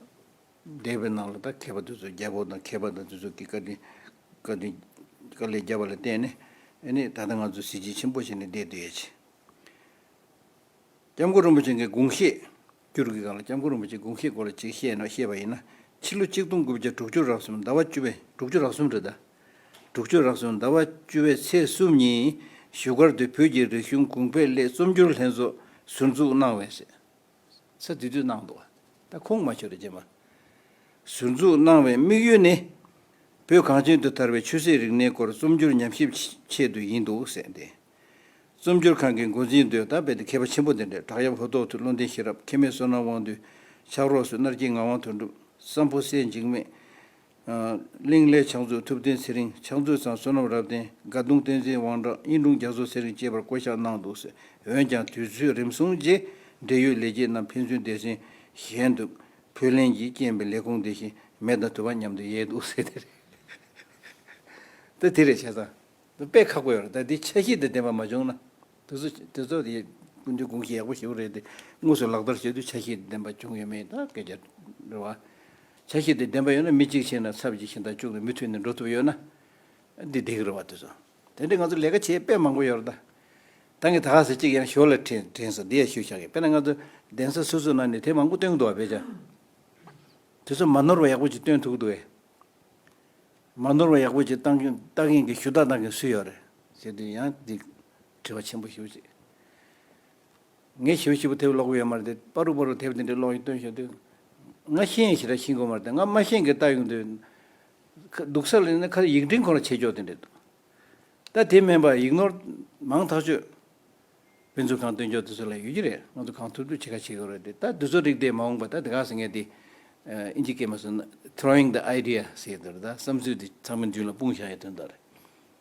འདས་པའི་ནང་ལ་ད་མཁས་པ་དེ་ཚོ་རྒྱལ་པོ་དང་མཁས་པ་དང་དེ་ཚོ་གི་བཀའ་དྲིན་བཀའ་དྲིན་དཀའ་ལས་བརྒྱབ་པ་ལ་བརྟེན་ནས་ཨ་ནི་ད་ལྟ་ང་ཚོ་གཟི་བརྗིད་ཆེན་པོ་བྱས་ནས་བསྡད་བསྡད་ཡོད་ཅིང་། སྐྱབས་མགོན་རིན་པོ་ཆེ་གི་དགོངས་བཞེད་བསྒྱུར་གྱི་སྒང་ལ་སྐྱབས་མགོན་རིན་པོ་ཆེའི་དགོངས་བཞེད་སྐོར་ལ་ཅིག་བཤད་ན་བཤད་པ་ཡིན་ན་ཕྱི་ལོ་ཆིག་སྟོང་དགུ་བརྒྱ་དྲུག་ཅུ་རེ་གསུམ་ཟླ་བ་བཅུ་པའི་དྲུག་ཅུ་རེ་གསུམ་རེད་ད། དྲུག་ཅུ་རེ་གསུམ་ཟླ་བ་བཅུ་པའི་ཚེས་གསུམ་ཉིན་བཞུགས་སྒར་དུ་བོད་ཀྱི་རིག་གཞུང་གོང་འཕེལ་སླད་རྩོམ་སྒྱུར་ལྷན་ཚོགས་ཟུར་འཛུགས་གནང་བས་ཟེར། ས་དེ་དུས་གནང་འདུག་ད་ཁོང་མ་ཤོར་རེ་རྗེས་མ། ཟུར་འཛུགས་གནང་བའི་དམིགས་ཡུལ་ནི། བོད་གངས་ཅན་དུ་དར་བའི་ཆོས་སྲིད་རིག་གནས་སྐོར་རྩོམ་སྒྱུར་ཉམས་ཞིབ་ཆེད་དུ་ཡིན་འདུག་ཟེར་ཏེ། རྩོམ་སྒྱུར་ཁང་གི་འགོ་འཛིན་དུ་ད་དཔེ་དེ་མཁས་པ་ཆེན་པོ་དེ་འདྲ་བྲག་གཡབ་ཧོ་ཏོག་ཐུ་བློ་ལྡན་ཤེས་རབ་མཁས་མེད་བསོད་ནམས་དབང་འདུས་ཕྱག་རོགས་སུ་སྣར་སྐྱིད་ངག་དབང་དོན་གྲུབ་བསམ་ཕོ་སྲས་འཇིགས་མེད། གླིང་ལས་ཕྱག་མཛོད་ཐུབ་བསྟན་ཚེ་རིང་ཕྱག་མཛོད་ཚང་བསོད་ནམས་རབ་བརྟན་དགའ་གདོང་བསྟན་འཛིན་དབང་གྲགས་དབྱིན་དྲུང་རྒྱ་མཚོ་ཚེ་རིང་བཅས་པར་བསྐོ་གཞག་གནང་འདུག་ཟེར། འོན་ཀྱང་དུས་ཚོད་རིམ་སོང་རྗེས་འབྲེལ་ཡོད་ལས་བྱེད་རྣམས་ཕན་ཚུན་སྡེ་ཚན་གཞན་དུ་ཕུལ་ལེན་གྱི་རྐྱེན་པས་ལས་ཁུངས་དེ་བཞིན་མེ་དང་དུ་བ་མཉམ་དུ་ཡལ་འདུག་ཟེར་དེ་རེད། ད་དེ་རེད་བྱས་ཙང་། དཔེ་ཁག་པོ་ཡོད་རེད། ད་འདི་ཆ་ཤས་དང་ལྡན་པ་མ་བྱུང་ན། དེ་ཚོ་དེ་ཚོ་དེ་སྐུ་མདུན་དགོངས་གཞི་ཡག་པོ་ཞེ་པོ་རེད་དེ་དངོས་སུ་ལག་བསྟར་བྱེད་དུས་ཆ་ཤས་དང་ལྡན་པ་བྱུང་ཡོད་མེད་ད་སྐད་ཆ་རེད་བ། ཆ་ཤས་དང་ལྡན་པ་ཡོད་ན་མི་གཅིག་ཕྱིན་ན་ཚབ་ཅིག་ཕྱིན་དང་བཅུག་ནས་མུ་མཐུད་ནས་འགྲོ་ཐུབ་ཡོད་ན། འདི་བསྡད་ཀྱི་རེད་བ། དེ་ཚོ་དེ་འདྲའི་ང་ཚོ་ལས་ཀ་བྱེད་དཔེ་མང་པོ་ཡོད་རེད་ད། ད་ངས་ད་ག་ཟེ་གཅིག་ཡང་ཞོར་ལ་དྲན་དྲན་སོང་། འདི་ཡང་ཞུ་བཞག་གི། དཔེར་ན་ང་ཚོ་གདན་ས་སོ་སོའི་ནང་ནས་དེབ་མང་པོ་བཏོན་འདུག་བ། དཔེ་ཆ་དེ་ཚོ་མ་ནོར་བ་ཡག་པོ་ཅིག་བཏོན་ཐུབ་ཀྱི་འདུག་གས། མ་ནོར་བ་ཡག་པོ་ཅིག་བཏང་མཁན་ལྟ་མཁན་གྱི་ཞུ་དག་གནང་མཁན་སུ་ཡོད་རེད་ཟེར་དུས། ཡང་འདི་དྲི་བ་ཆེན་པོ་ཞེ་པོ་ཅིག། ངས་ཞིབ་ཞིབ་དེབ་ཀློག་གི་ཡོད་མ་རེད་དེ། པ་རུ་པ་རུ་དེབ་དེ་འདྲ་ཀློག་ཡིན་སྟོན་ཤོག་དུས། ང་ཤེས་ཡིན་ཞེ་དྲག་ཤེས་ཀྱི་མ་རེད་དེ། ང་མ་ཤེས་མཁན་ལྟ་ཡོང་དུས། ཁ་སྡུག་ས་ལ་ཡིན་ན་ཁ་ཡིག་འཕྲིན་ཁོ་ན་བྱེད་ཆོག་དེ་འདྲ་འདུག། ད་དེ་མིན་པ་ཡིག་ནོར་མང་ཐག་ཆོད། དཔེ་མཛོད་ཁང་སྟོན་ཆོག་དེ་ཚོ་ལ་ཡོད་ཀྱི་རེད། ང་ཚོ་གང་ཐུབ་ཐུབ་བྱེད་ཁ་བྱེད་དགོས་རེད་དེ། ད་དེ་ཚོ་རིགས་དེ་མ་འོངས་པ་ད་དེ་ག་ཟེར་མཁན་དེ། ཨ། ཨིན་ཇི་སྐད་མ་སོང་ན་throwing the idea ཟེར་དེ་རེད། ད་བསམ་ཚུལ་དེ་ཚང་མའི་མདུན་ལ་སྤུངས་བཞག་ཡའི་དོན་དག་རེད།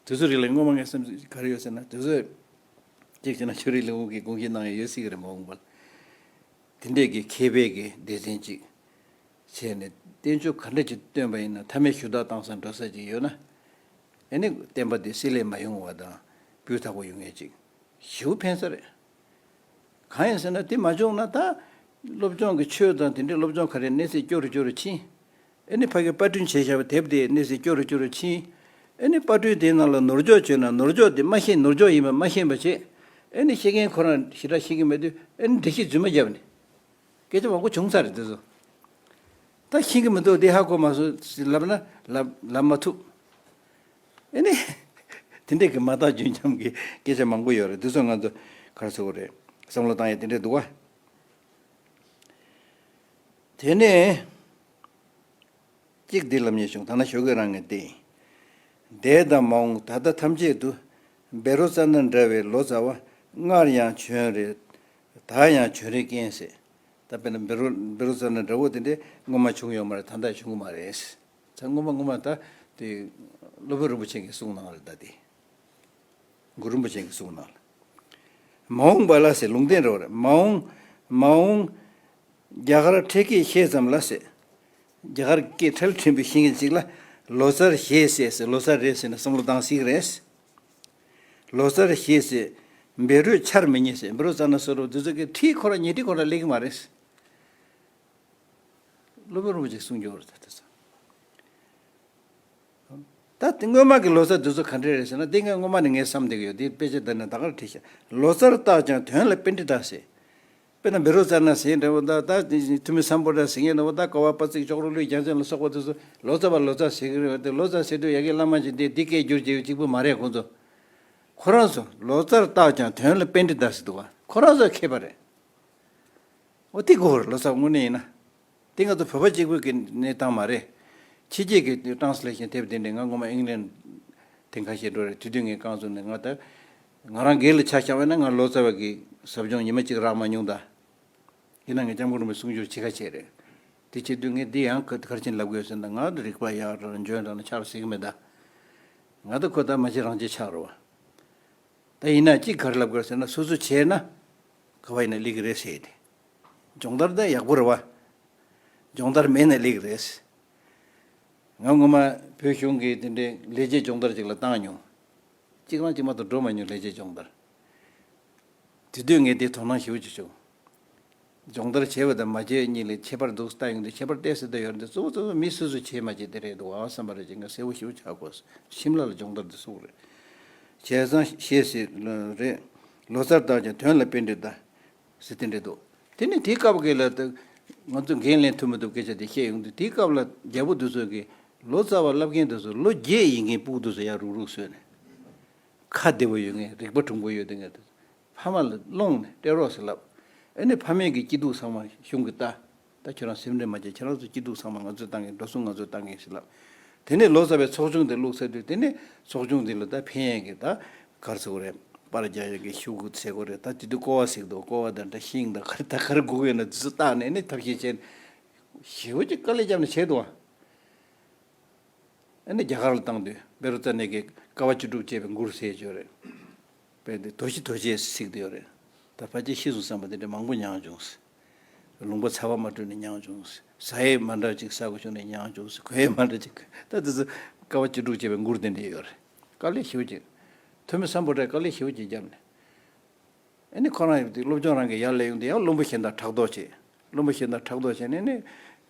དེ་ཚོ་རིགས་ལ་སྔོན་མ་ངའི་བསམ་ཚུལ་ག་རེ་ཡོད་ཟེར་ན། དེ་ཚོ་གཅིག་བྱས་ན་ཆོས་རིག་ལས་ཁུངས་ཀྱིས་དགོངས་བཞེས་གནང་ཡ་ཡོད་སྲིད་ཀྱི་རེད། མ་འོངས་པ་ལ་དེ་འདྲས་ཀྱི་མཁས་པའི་གི་སྡེ་ཚན་གཅིག་བྱས་ནས་བསྟན་བཅོས་ག་འདྲ་ཅིག་བཏོན་པ་ཡིན་ན། མཐའ་མའི་ཞུ་དག་བཏང་ས་འགྲོ་ས་ཅིག་ཡོད་ན། ཨེ་ནི་བསྟན་པ་དེ་བསྲེ་ལྷད་མ་ཡོང་བ་དང་སྤུས་དག་པོ་ཡོང་ངེས་ཅིག་ཞེ་པོ་ཕན་ས་རེད། གང་ཡིན་ཟེར་ན་དེ་མ་བྱུང་ན་ད་སློབ་སྦྱོང་གི་ཆོས་དང་དེ་འདྲའི་སློབ་སྦྱོང་ག་རེ་གནས་ཚད་སྐྱོ་རུ་སྐྱོ་རུ་ཕྱིན། ཨེ་ནི་ཕ་གི་པར་སྐྲུན་བྱས་བཞག་པའི་དེབ་དེ་གནས་ཚད་སྐྱོ་རུ་སྐྱོ་རུ་ཕྱིན། ཨེ་ནི་པར་སྐྲུན་དེའི་ནང་ལ་ནོར་འཇོག་བྱས་ན་ནོར་འཇོག་དེ་མ་ཤེས། ནོར་འཇོག་ཡིན་པ་མ་ཤེས་པ་བྱས། ཨེ་ནི་ཤེས་མཁན་ཁོ་རང་ཞེ་དྲག་ཤེས་ཀྱི་མེད་དུས་ཨེ་ནི་འགྲེལ་བཤད་རྫུན་མ་བརྒྱབ་ནས། སྐད་ཆ་མང་པོ་བྱུང་ཚར་རེད་དེ་ཚོ། ད་ཤེས་ཀྱི་མི་འདུག། འདི་ཧ་གོ་མ་སོང་ལབ་ན་ལབ་ལབ་མ་ཐུབ། ཨེ་ནི། དེ་འདྲས་ཀྱི་མ་དག་རྒྱུན་འཁྱམས་ཀྱི་སྐད་ཆ་མང་པོ་ཡོད་རེད། དེ་ཚོ་ང་ཚོ་ག་རེ་ཟེར་དགོས་རེད། བསམ་བློ་བཏང་ཡས་དེ་འདྲས་འདུག་བ། དེ་ནས་གཅིག་འདི་ལབ་སྙིང་བྱུང་། ད་ན་ཞོགས་ཀས་རང་ངས་བལྟས་ཡིན། འདས་དང་མ་འོངས་ད་ལྟ་ཐམས་ཅད་དུ། བཻ་རོ་ཙ་ན་འདྲ་བའི་ལོ་ཙཱ་བ་སྔར་ཡང་བྱོན་རེ། ད་ཡང་བྱོན་རེ་མཁན་ཟེར། ད་དཔེར་ན་བཻ་རོ་བཻ་རོ་ཙ་ན་འདྲ་བོ་དེ་འདྲས་སྔོན་མ་བྱུང་ཡོད་མ་རེད། ད་ལྟ་བྱུང་གི་མ་རེད། ད་སྔོན་མ་སྔོན་མ་ད་དེ་སློབ་དཔོན་རིན་པོ་ཆེ་གིས་གསུངས་གནང་རེད། ད་དེ་གུ་རུ་རིན་པོ་ཆེ་གིས་གསུངས་གནང་། མ་འོངས་པ་ལ་ཟེར། ལུང་བསྟན་རེད་བ། མ་འོངས་མ་འོངས་རྒྱ་གར་འཕྲེད་སྐད་ཤེས་ཙམ་ལ་ཟེར། རྒྱ་གར་སྐད་འཕྲལ་ཕྲན་བུ་ཤེས་མཁན་ཅིག་ལ་ལོ་ཙཱར་ཞེས་ཟེར་ཟེར། ལོ་ཙཱ་རེད་ཟེར་ནས་བསམ་བློ་བཏང་སྲིད་ཀྱི་རེད། ལོ་ཙཱར་ཞེས་ཟེར། བཻ་རོས་ཆར་མི་ཉན་ཟེར། བཻ་རོ་ཙ་ན་ཟེར་རོ་དེ་ཚོ་གི་ཁྲིད་ཁོ་ར་ཉན་ཁྲིད་ཁོ་ར་སླེབས་ཀྱི་མ་རེད། སློབ་དཔོན་རིན་པོ་ཆེས་གསུངས་ཡོད་རེད་ད་དེ་ཚོ། ད་དེ་སྔོན་མ་གི་ལོ་ཙཱ་དེ་ཚོ་ག་འདྲས་རེད་ཟེར་ན། དེ་ངས་སྔོན་མ་ནས་ངས་བསམ་བསྡད་ཀྱི་ཡོད། དེ་དཔེ་ཆ་འདི་ནས་ད་གར་བྲིས་ཤག། ལོ་ཙཱར་བརྟགས་ཀྱང་དོན་ལ་པཎྜི་ཏ་ཟེར། དཔེར་ན་བཻ་རོ་ཙ་ན་ཟེར་མཁན་འདྲ་བོ་དང་། ད་ཐུ་མི་སམ་བྷོ་ཊ་ཟེར་མཁན་འདྲ་བོ་དང་། ཀ་བ་པ་ཙིག་ཅོག་རོ་ཀླུའི་རྒྱལ་མཚན་ལ་སོགས་པ་དེ་ཚོ་ལོ་ཙཱ་བ་ལོ་ཙཱ་ཟེར་གྱི་རེད་བ། དེ་ལོ་ཙཱ་ཟེར་དུས་ཡ་གི་བླ་མ་ཅིག་འདི་འདི་སྐད་བསྒྱུར་བྱས་གཅིག་པུ་མ་རེད་ཁོང་ཚོ། ཁོ་རང་ཚོ་ལོ་ཙཱར་བརྟགས་ཀྱང་དོན་ལ་པཎྜི་ཏ་ཟེར་འདུག་བ། ཁོ་རང་ཚོ་མཁས་པ་རེད། འོ་དེ་དགོས་རེད། ལོ་ཙཱ་དངོས་གནས་ཡིན་ན། དེ་ང་ཚོ་བོད་པ་གཅིག་པུའི་གི་གནས་སྟངས་མ་རེད། ཕྱི་རྒྱལ་གྱི་ཊེ་རན་སི་ལེ་ཤན་དེབ་དེ་འདྲས་ང་སྔོན་མ་ཨིང་ལན་དེ་ཁ་ཤས་འགྲོ་རེད། དེ་དུས་ངས་རྐང་བཙུགས་ནས། ང་ད་ང་རང་སྒེར་ལ་ཆ་བཞག་པ་ཡིན་ན་ང་ལོ་ཙཱ་བ་གི་ཟབ་སྦྱོང་ཉི་མ་གཅིག་རག་མ་མྱོང་ད། ཡིན་ན་ངས་སྐྱབས་མགོན་རིན་པོ་ཆེའི་གསུང་སྒྱུར་བྱེད་ཁ་བྱས་རེད། དེ་བྱེད་དུས་ངས་འདི་ཡང་ག་ག་རེ་བྱས་ནས་ལབ་དགོས་ཟེར་ན། ང་རིག་པ་ཡག་དྲགས་འཇོན་དྲགས་ན་ཆགས་སྲིད་ཀྱི་མེད་ད། ང་ད་ཁོ་ད་མ་བྱེད་རང་བྱེད་ཆགས་རེད་བ། ད་ཡིན་ན་གཅིག་ག་རེ་ལབ་དགོས་ཟེར་ན། སོ་སོ་བྱས་ན་ག་བ་ཡིན་ན་སླེབས་ཀྱི་རེད་ཟེར་ཏེ། སྦྱོང་བརྡར་ད་ཡག་པོ་རེད་བ། སྦྱོང་བརྡར་མེད་ན་སླེབས་ཀྱི་རེད། ང་སྔོན་མ་བོད་གཞུང་གི་དེ་འདྲའི་ལས་བྱེད་སྦྱོང་བརྡར་ཅིག་ལ་བཏང་མྱོང་། གཅིག་རང་གཅིག་མ་གཏོགས་འགྲོ་མ་མྱོང་ལས་བྱེད་སྦྱོང་བརྡར། དེ་དུས་ངས་དེ་དོ་སྣང་ཞེ་པོ་ཅིག་བྱུང་། སྦྱོང་བརྡར་བྱས་པ་དང་མ་བྱས་གཉིས་ལ་ཁྱད་པར་འདུག་ལྟ་ཡོང་དུས་ཁྱད་པར་ཏོག་ཙམ་ད་ཡོད་རེད་འདུག། གཙོ་བོ་གཙོ་བོ་མི་སོ་སོས་བྱས་མ་བྱས་དེ་རེད་འདུག་ཨ་བསམ་པ་རེད་ཅེས་ངས་གསལ་པོ་ཞེ་པོ་ཆགས་གོ། ཤིམ་ལ་ལ་སྦྱོང་བརྡར་དེ་སུ་རེད། བྱས་ཙང་ཞེས་ཟེར་རེད། ལོ་ཙཱར་བརྟགས་ཀྱང་དོན་ལ་པཎྜི་ཏ་ཟེར་དེ་འདྲ་འདུག། དེ་ནས་དེའི་སྐབས་ཀྱི་ལ་ད་ང་ཚོ་འགན་ལེན་ཐུབ་མི་ཐུབ་སྐད་ཆ་དེ་བཤད་ཡོང་དུས། དེའི་སྐབས་ལ་རྒྱལ་པོ་དེ་ཚོ་གིས་ལོ་ཙཱ་བ་བསླབ་མཁན་དེ་ཚོ་ལོ་བརྒྱད་ཡིན་མཁན་ཕྲུ་གུ་དེ་ཚོ་ཡར་རུག་རུག་བཟོས་ནས། ཁ་བདེ་བོ་ཡོད་མཁན། རིག་པ་གྲུང་པོ་ཡོད་མཁན་དེ་ཚོ་ཕ་མ་ལ་སློང་ནས་སྤྲད་རོགས་ཟེར་ལབ། ཨ་ནི་ཕ་མས་ཀྱི་སྐྱིད་སྡུག་ཚང་མ་གཞུང་གིས་ལྟ། ད་ཁྱོད་རང་སེམས་ཁྲལ་མ་བྱེད། ཁྱེད་རང་ཚོ་སྐྱིད་སྡུག་ཚང་མ་ང་ཚོས་བཏང་གི། འགྲོ་སོང་ང་ཚོས་བཏང་གི་ཟེར་ལབ། དེ་ནས་ལོ་ཙཱ་བའི་ཚོགས་ཆུང་དེ་བླུགས་ཚར་དུས། དེ་ནས་ཚོགས་ཆུང་དེ་ལ་ད་ཕན་ཡས་ཀྱི་ད་ག་རེ་ཟེར་དགོས་རེད། པར་རྒྱག་ཡས་ཀྱི་ཤོག་གུ་ཟེར་དགོས་རེད། ད་དེ་དུས་ཀོ་བ་ཟེར་གི་འདུག། ཀོ་བ་དང་འདྲ་ཤིང་དང་ག་རེ་ད་ག་རེ་དགོས་ཀྱི་ཡོད་ན་དེ་ཚོ་བཏགས་ནས། ཨ་ནི་ཐབས་ཤེས་བྱས་ནས་ཞེ་པོ་ཅིག་དཀའ་ལས་བརྒྱབ་ནས་བྱས་འདུག་ཨ། ཨ་ནི་རྒྱ་གར་ལ་བཏང་དུས་བཻ་རོ་ཙ་ན་གིས་ཀ་བ་བཅུ་དྲུག་ཅེས་པའི་མགུར་ཟེར་ཡོད་རེད། དཔེ་དེ་དོ་ཤི་དོ་ཤི་ཟེར་གྱི་ཡོད་རེད། ད་ཕལ་ཆེར་ཤི་སོང་བསམ་པ་དེ་འདྲ་མང་པོ་མྱངས་བྱུང་ཟེར། ལུང་པ་ཚ་བ་མ་བཀྲུས་ནས་མྱངས་བྱུང་ཟེར། ཟ་ཡས་མ་འདྲ་ཅིག་ཟ་དགོས་བྱུང་ནས་མྱངས་བྱུང་ཟེར། གོན་ཡས་མ་འདྲ་ཅིག། ད་དེ་ཚོ་ཀ་བ་བཅུ་དྲུག་ཅེས་པའི་མགུར་དེ་འདྲ་ཡོད་རེད། དཀའ་ལས་ཞེ་པོ་ཅིག། ཐོན་མི་སམ་བྷོ་ཊས་དཀའ་ལས་ཞེ་པོ་ཅིག་བརྒྱབ་ནས། ཨ་ནི་ཁོ་རང་ཡོད་དུས་སློབ་སྦྱོང་རང་གི་ཡར་སླེབས་ཡོང་དུས་ཡང་བློན་པོ་གཞན་དང་ཕྲག་དོག་བྱས། བློན་པོ་གཞན་དང་ཕྲག་དོག་བྱས་ནས་ནི།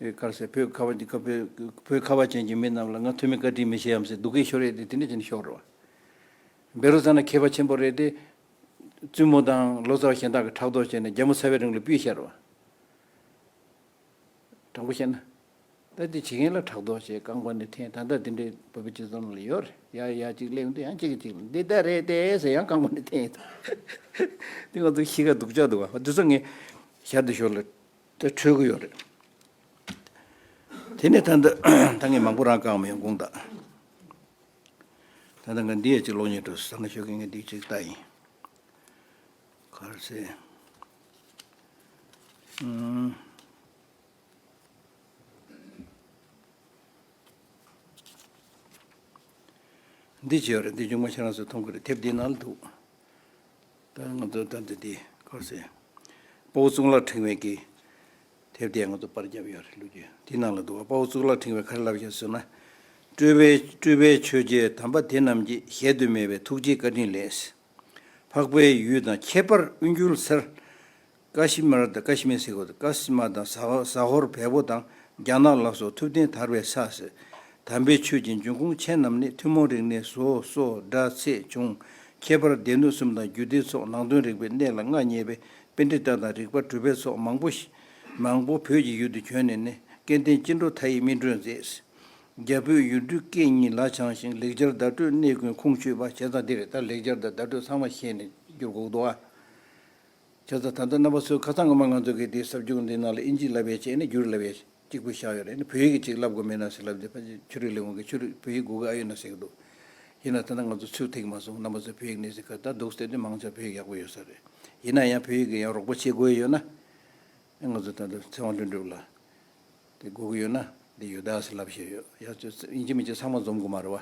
ཨེ་ག་རེ་ཟེར། བོད་ཁ་བ་འདི་ཁ་བོད་བོད་ཁ་བ་ཅན་གྱི་མི་རྣམས་ལ་ང་ཐུ་མི་བཀའ་དྲིན་མི་ཤེས་ཡམ་ཟེར་སྡུག་སྐད་ཤོར་ཡས་དེ་དེ་འདྲ་བྱས་ནས་ཤོར་རེད་བ། འབད་རུང་ཙང་ན་མཁས་པ་ཆེན་པོ་རེད་དེ། བཙུན་མོ་དང་ལོ་ཙཱ་བ་གཞན་དག་གིས་ཕྲག་དོག་བྱས་ནས་རྒྱ་མོ་ཚ་བའི་རིང་ལ་སྤུས་བཤར་བ། དྲང་པོ་བཤད་ན། ད་དེ་བྱེད་མཁན་ལ་ཕྲག་དོག་བྱས་རྐང་པ་ནས་འཐེན། ད་ལྟ་དེ་འདྲའི་བོད་པའི་སྤྱི་ཚོགས་ནང་ལ་ཡོད་རེད། ཡ་ཡ་གཅིག་སླེབས་འདུག་ཡང་གཅིག་གིས་གཅིག་ལ་འདི་ལྟར་རེད་དེ་ཟེར་ཡང་རྐང་པ་ནས་འཐེན་ཡོད། དེ་ང་ཚོ་གཤིས་ཀ་སྡུག་ཅག་འདུག་བ། དེ་ཚོ་ངས་ཞར་དུ་ཞོར་ལ་ད་འཕྲོད་ཀྱི་ཡོད་རེད། དེ་ནས་ད་ལྟ་ད་ངས་མང་པོ་རང་བཀག་མི་ཡོང་དགོངས་དག་ད་ལྟ་ང་འདི་ཡ་གཅིག་ཀློག་སྙིང་བྲོ་སོང་། ང་ཞོགས་ཀྱི་ངས་འདི་གཅིག་ལྟ་ཡིན། ག་རེ་ཟེར། ཨུམ། འདི་བྱས་ཡོད་རེད། འདི་གཞུང་མ་ཁྱེད་རང་ཚོས་མཐོང་གི་རེད། དེབ་འདི་ནང་ལ་འདུག་ད་ང་ཚོ་ད་འདི་འདི་ག་རེ་ཟེར། དཔའ་བོ་གཙུག་ལག་ཕྲེང་བའི་གི་དེབ་དེ་ང་ཚོ་པར་བརྒྱབ་ཡོད་རེད། ལོ་རྒྱུས་འདི་ནང་ལ་འདུག་དཔའ་བོ་གཙུག་ལག་ཕྲེང་བས་ག་རེ་ལབ་བཞག་ཟེར་ན། སྤྲུལ་པའི་སྤྲུལ་པའི་ཆོས་རྗེ་དམ་པ་དེ་རྣམས་ཀྱི་གཞལ་དུ་མེད་པའི་ཐུགས་རྗེའི་བཀའ་དྲིན་ལས། འཕགས་པའི་ཡུལ་དང་ཁྱད་པར་དབུས་འགྱུར་སར། ཀ་ཤི་མར་དང་ཀ་ཤི་མིར་ཟེར་དགོས་རེད། ཀ་ཤི་མ་དང་ཟ་ཟ་ཧོར་བལ་པོ་དང་རྒྱ་ནག་ལ་སོགས་ཐུབ་བསྟན་དར་བའི་ས་ཟེར། དམ་པའི་ཆོས་ཀྱི་འབྱུང་ཁུངས་ཁྱེད་རྣམས་ནི། ཐུན་མོང་རིག་གནས་བཟོ་གསོ་སྒྲ་ཚད་འབྱུང་། ཁྱད་པར་སྡེ་སྣོད་གསུམ་དང་རྒྱུད་སྡེ་སོགས་ནང་དོན་རིག་པའི་གནས་ལ་མངའ་བརྙེས་པའི་པཎྜི་ཏ་དང་རིག་པ་གྲུབ་པའི་ཚོགས་མང་པོ་ཞིག་མང་པོ་བོད་ཀྱི་ཡུལ་དུ་བྱོན་ནས་ནི། སྐལ་ལྡན་སྐྱེ་འགྲོ་མཐའ་ཡས་སྨིན་གྲོལ་མཛད། རྒྱ་བོད་ཡུལ་གྲུའི་སྐད་གཉིས་ལ་བྱང་ཞིང་། ལེགས་སྦྱར་བརྡ་སྤྲོད་གནས་ཀུན་ཁུངས་ཆུད་པ། བྱས་ཙང་འདི་རེད། ད་ལེགས་སྦྱར་དང་བརྡ་སྤྲོད་ཚང་མ་ཤེས་ནས་བསྒྱུར་དགོས་འདུག་ཨ། བྱས་ཙང་ད་ལྟ་རྣམ་པ་ཚོས་ཁ་སང་སྔོན་མ་ང་ཚོ་གིས་དེ་གསར་འཇུག་འདི་ནང་ལ་ཨིན་ཇི་བསླབ་ཡས་བྱས་ནས་བསྒྱུར་བསླབ་ཡས་གཅིག་པུ་བཞག་ཡོད་རེད། ཨ་ནི་བོད་ཡིག་གི་གཅིག་བསླབ་དགོས་མེད་ན་ཟེར་ལབ་དུས། ཕལ་ཆེར་ཆོས་རིག་ལས་ཁུངས་ཀྱིས་ཆོས་རིག་བོད་ཡིག་དགོས་ཀྱི་ཨ་ཡོད་ན་ཟེར་གྱི་འདུག་ཡིན་ན་ད་ལྟ་ང་ཚོ་ཚུར་ཐེག་མ་སོང་། རྣམ་པ་ཚོས་བོད་ཡིག་གནས་ཚུལ་ག་ད་འདུག་ཟེར་དུས་མང་ཆེ་བ་བོད་ཡིག་ཡག་པོ་ཡོད་ས་རེད། ཡིན་ན་ཡང་བོད་ཡིག་གི་ཡང་རོགས་པ་བྱེད་དགོས་ཡོད་ན། ང་ཚོ་ད་ལྟ་ཚེ་དབང་ལྷུན་གྲུབ་ལགས་དེ་དགོས་ཀྱི་ཡོད་ན་འདི་ཡོད་ད་ཟེར་ལབ་བཞག་ཡོད། ཡང་ཚོད་ཡིན་གཅིག་མིན་གཅིག་ཚང་མ་འཛོམས་དགོས་མ་རེད་བ།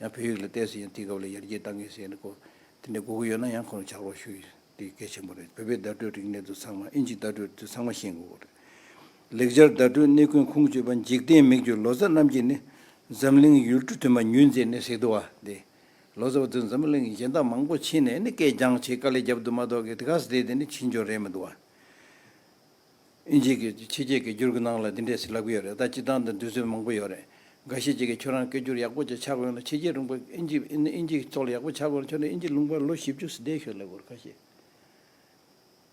ཡང་བོད་ཡིག་ལ་བལྟས་ཟིན་ཡང་དེའི་སྐབས་ལ་ཡར་རྒྱས་གཏང་གི་ཟེར་ནས་ཁོ་དེ་འདྲ་དགོས་ཀྱི་ཡོད་ན་ཡང་ཁོ་རང་ཕྱག་རོགས་ཞུ་ཡིན། དེ་གལ་ཆེན་པོ་རེད། བོད་པའི་བརྡ་སྤྲོད་རིག་གནས་དེ་ཚང་མ་ཨིན་ཇིའི་བརྡ་སྤྲོད་དེ་ཚང་མ་ཤེས་དགོས་རེད། ལེགས་སྦྱར་བརྡ་སྤྲོད་གནས་ཀུན་ཁུངས་ཆུད་པ། འཇིག་རྟེན་མིག་གྱུར་ལོ་ཙཱ་རྣམས་ཀྱིས་ནི། འཛམ་གླིང་ཡུལ་གྲུ་དུ་མ་ཉུལ་མཛད་ནས་ཟེར་འདུག་བ། དེ་ལོ་ཙཱ་བ་ཚོས་འཛམ་གླིང་གཞན་དག་མང་པོ་ཕྱིན་ནས་ནི་སྐད་རྒྱང་ཆེ་དཀའ་ལས་རྒྱབ་འདུག་མ་གཏོགས་གི་དེ་ག་ཟེར་དེ་ནི་ཕྱིན་འབྱོར་རེད་མི་འདུག་བ། ཨིན་ཇི་གི་ཕྱི་རྒྱལ་གྱི་འགྱུར་གྱི་ནང་ལ་འདི་འདྲས་ཟེར་ལབ་ཀྱི་ཡོད་རེད། ད་སྤྱིར་བཏང་དང་དུས་ཚོད་མང་པོ་ཡོད་རེད། འགའ་ཤས་ཅིག་གིས་ཁྱོད་རང་སྐད་སྒྱུར་ཡག་པོ་ཅིག་ཆགས་དགོས་ན་ཕྱི་རྒྱལ་ལུང་པ་ཨིན་ཇི་ཨིན་ཨིན་ཇིའི་ཐོག་ལ་ཡག་པོ་ཆགས་དགོས་ན་ཁྱོད་རང་ཨིན་ཇི་ལུང་པར་ལོ་བཞི་བཅུ་ཙམ་བསྡད་ཤོག་ལབ་ཀྱི་ཡོད་རེད། ཁ་ཤས་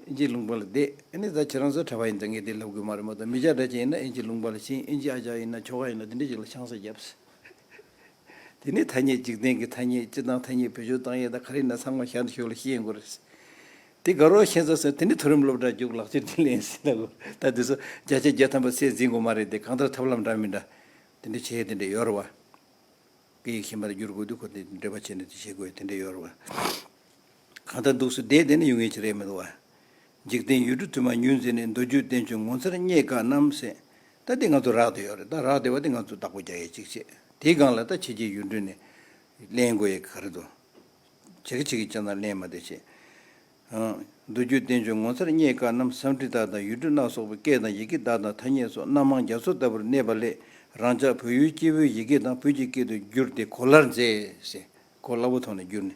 ཨིན་ཇིའི་ལུང་པ་ལ་བསྡད། ཨ་ནི་ད་ཁྱེད་རང་ཚོ་གྲྭ་པ་ཡིན་ཙང་ངས་འདི་ལབ་དགོས་མ་རེད་མ་གཏོགས། མི་སྐྱ་འདྲ་ཅིག་ཡིན་ན་ཨིན་ཇིའི་ལུང་པ་ལ་ཕྱིན། ཨིན་ཇིའི་ཨ་ཅག་ཡིན་ན་ཁྱོ་ག་ཡིན་ན་འདི་འདྲ་ཅིག་ལ་ཆང་ས་བརྒྱབ། དེ་ནས་ཐ་སྙད་འཇིག་རྟེན་གྱི་ཐ་སྙད་སྤྱིར་བཏང་ཐ་སྙད་བེད་སྤྱོད་བཏང་ཡས་དང་ག་རེ་ཡིན་ན་ཚང་མ་ཞར་དུ་ཞོར་ལ་ཤེས་ཡོང་གི་རེད། དེ་དགའ་རོགས་ཤེས་ཚོ་ཟེར། དེ་ནས་མཐོ་རིམ་སློབ་གྲྭ་རྒྱུགས། ལག་ཁྱེར་དེ་ལེན་ཟེར་ལབ་གོ། ད་དེ་ཚོ་བརྒྱ་ཆ་བརྒྱ་ཐམ་པ་ཟས་འཛིན་དགོས་མ་རེད་དེ། གང་ལྟར་ཐབས་ལམ་འདྲ་མི་འདྲ་དེ་འདྲ་བྱས་དེ་འདྲ་ཡོད་རེད་བ། སྐད་ཡིག་གཞན་པར་བསྒྱུར་དགོས་དུས་ཁོ་དེ་འདྲ་འབྲེལ་བ་བྱས་ནས་དེ་བྱེད་དགོས་དེ་འདྲ་ཡོད་རེད་བ། གང་ལྟར་འདུག་སེ་བསྡད་དེ་ནི་ཡོང་ངེས་ཀྱི་རེད་མི་འདུག་བ། འཇིག་རྟེན་ཡུལ་གྲུ་དུ་མ་ཉུལ་མཛད་ནས། མདོ་རྒྱུད་བསྟན་བཅོས་ངོ་མཚར་རྙེད་དཀའ་རྣམས་ཟེར། ད་འདི་ང་ཚོ་རག་བསྡད་ཡོད་རེད། ད་རག་བསྡད་པ་འདི་ང་ཚོ་བདག་པོ་རྒྱག་ཡས་གཅིག་བྱས། དེའི་སྒང་ལ་ད་ཕྱི་རྒྱལ་ཡུལ་གྲུ་ནས་ལེན་དགོས་ཡས་ག་རེ་འདུག་ཆེ་གི་ཆེ་གི་ཅང་ན་ལེན་མ་བསྡད་བྱས། མདོ་རྒྱུད་བསྟན་བཅོས་ངོ་མཚར་རྙེད་དཀའ་རྣམས། སཾ་སྐྲྀ་ཏ་དང་ཡུལ་གྲུ་སྣ་ཚོགས་པའི་སྐད་དང་ཡི་གེ་བརྡ་དང་ཐ་སྙད་སོགས་སྣ་མང་རྒྱ་མཚོ་ལྟ་བུར་གནས་པ་ལས། རང་ཅག་བོད་ཡུལ་སྐྱེ་བོའི་ཡི་གེ་དང་བོད་ཀྱི་སྐད་དུ་བསྒྱུར་ཏེ་གོ་སླར་མཛད་ཟེར། གོ་སླ་བོ་ཐོག་ནས་བསྒྱུར་ནས།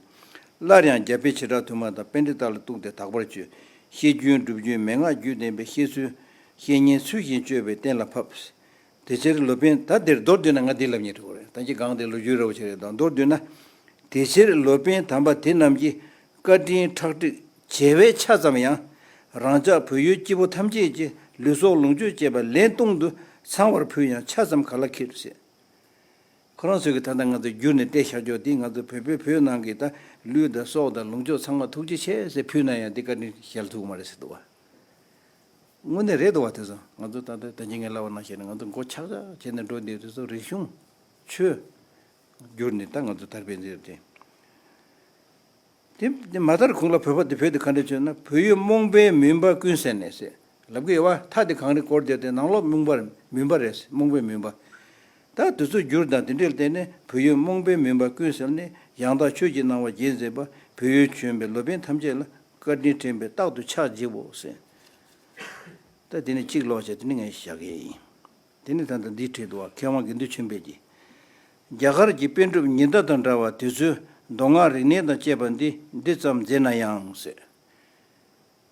སླར་ཡང་རྒྱ་དཔེ་བྱེ་བྲག་དུ་མ་དང་པཎྜི་ཏ་ལ་གཏུགས་ཏེ་དག་པར་བཅོས། བཤད་རྒྱུན་སྒྲུབ་རྒྱུན་མན་ངག་རྒྱུད་ལྡན་པའི་བཤད་ཚུལ། བཤད་ཉན་ཚུལ་བཞིན་བཅོས་པས་གཏན་ལ་ཕབ། དེ་ཕྱིར་ལོ་པཎ་ད་འདིར་མདོར་བསྡུས་ན་ང་འདི་ལབ་སྙིང་བྲོ་གི་རེད། ད་ཅི་གང་དེ་ལོ་རྒྱུས་ར་བ་ཆེ་རེད་དང་མདོར་བསྡུས་ན། དེ་ཕྱིར་ལོ་པཎ་དམ་པ་དེ་རྣམས་ཀྱི་བཀའ་དྲིན་ཁྲག་ཁྲིག་བྱེ་བས་ཆ་ཙམ་ཡང་། རང་ཅག་བོད་ཡུལ་སྐྱེ་བོ་ཐམས་ཅད་ཀྱི་ལུས་སྲོག་ལོངས་སྤྱོད་བཅས་པ་ལན་སྟོང་དུ་ཚང་བར་ཕུལ་ཡང་ཆ་ཙམ་ག་ལ་ཁེལ་ཟེར། ཁོ་རང་ཚོས་ཀྱི་ད་ལྟ་ང་ཚོ་བསྒྱུར་ནས་བལྟས་བཞག་ཆོག་དེ་ང་ཚོ་བོད་པའི་བོད་ནང་གི་ད་ལུས་དང་སྲོག་དང་ལོངས་སྤྱོད་ཚང་མ་ཐུགས་རྗེ་ཆེ་ཟེར་ཕུལ་ན་ཡང་དེ་བཀའ་དྲིན་གཞལ་ཐུབ་ཀྱི་མ་རེད་ཟེར་འདུག་བ། དངོས་གནས་རེད་འདུག་བ། དེ་ཚོ་ང་ཚོ་ད་ལྟ་ད་གིན་ངས་ལབ་པ་ནང་བཞིན་ང་ཚོ་མགོ་ཆག་ཆག་བྱས་ནས་འགྲོ་བསྡད་དུས་ཚོ་རིག་གཞུང་ཆོས་བསྒྱུར་ནས་ད་ང་ཚོ་དར་སྤེལ་མཛད་དེ། དེ་དེ་མ་མཐར་གོང་ལ་བོད་པ་དེ་བོད་དེ་ག་འདྲ་བྱུང་ན། བོད་ཡུལ་རྨོངས་པའི་མུན་པ་ཀུན་སེལ་ནས་ཟེར་ལབ་ཀྱི་ཡོད་བ། མཐའ་དེ་གངས་རིས་བསྐོར་བསྡད་དེ་ནང་ལོགས་རྨོངས་པར་མུན་པ་རེད་ཟེར། རྨོངས་པའི་མུན་པ། ད་དེ་ཚོ་བསྒྱུར་དང་དེ་འདྲ་ལ་བརྟེན་ནས་བོད་ཡུལ་རྨོངས་པའི་མུན་པ་ཀུན་སེལ་ནས། ཡང་དག་ཆོས་ཀྱི་སྣང་བ་རྒྱས་མཛད་པ། བོད་ཡུལ་བྱོན་པའི་ལོ་པཎ་ཐམས་ཅད་ལ་བཀའ་དྲིན་དྲན་པས་རྟག་ཏུ་ཕྱག་བགྱིའོ་ཟེར། ད་དེ་ནས་གཅིག་ཀློག་བྱས་དེ་ནས་ངས་བཞག་གི་ཡིན། དེ་ནས་ད་ལྟ་འདི་བྲིས་འདུག་བ། མཁས་དབང་དགེ་འདུན་ཆོས་འཕེལ་གྱིས། རྒྱ་གར་གྱི་པཎ་གྲུབ་ཉི་ཟླ་དང་འདྲ་བ་དེ་ཚོའི་མདོ་སྔགས་རིག་གནས་དང་བཅས་པ་འདི་འདི་ཙམ་མཛད་ན་ཡང་ཟེར།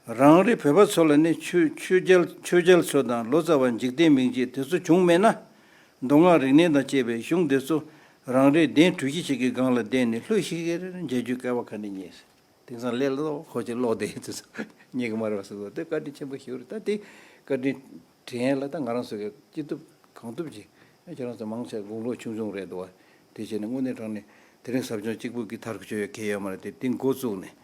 རང་རེ་བོད་པ་ཚོ་ལ་ནི་ཆོས་ཆོས་རྒྱལ་ཆོས་རྒྱལ་ཚོ་དང་ལོ་ཙཱ་བ་འཇིག་རྟེན་མིང་རྗེ་དེ་ཚོ་བྱུང་མེད་ན། མདོ་སྔགས་རིག་གནས་དང་བཅས་པའི་གཞུང་དེ་ཚོ་རང་རེའི་གདན་གྲུ་བཞི་ཞིག་གི་སྒང་ལ་བསྡད་ནས་ལྷོད་ཤིག་གེར་མཇལ་རྒྱུའི་སྐལ་བ་ག་ནས་རྙེད། དེང་སང་ལས་སླ་པོ་ཅིག་ཀློག་བསྡད་དུས་སུ་རྙེད་ཀྱི་མ་རེད་པ་ཟེར་གོ། དེ་བཀའ་དྲིན་ཆེན་པོ་ཞིག་རེད། ད་དེ་བཀའ་དྲིན་དྲན་ཡས་ལ་ད་ང་རང་ཚོ་གི་ཅི་ཐུབ་གང་ཐུབ་ཅིག་ཁྱེད་རང་ཚོ་མང་ཆེ་དགུང་ལོ་ཆུང་ཆུང་རེད་འདུག་བ། དེ་བྱས་ནས་དངོས་གནས་དྲང་གནས་དེ་རིང་ཟབ་སྦྱོང་གཅིག་པུ་གིས་མཐར་འཁྱོལ་ཡ་གང་ཡང་ཡོད་མ་རེད་དེ། དེ་འགོ་བཙུགས་ནས་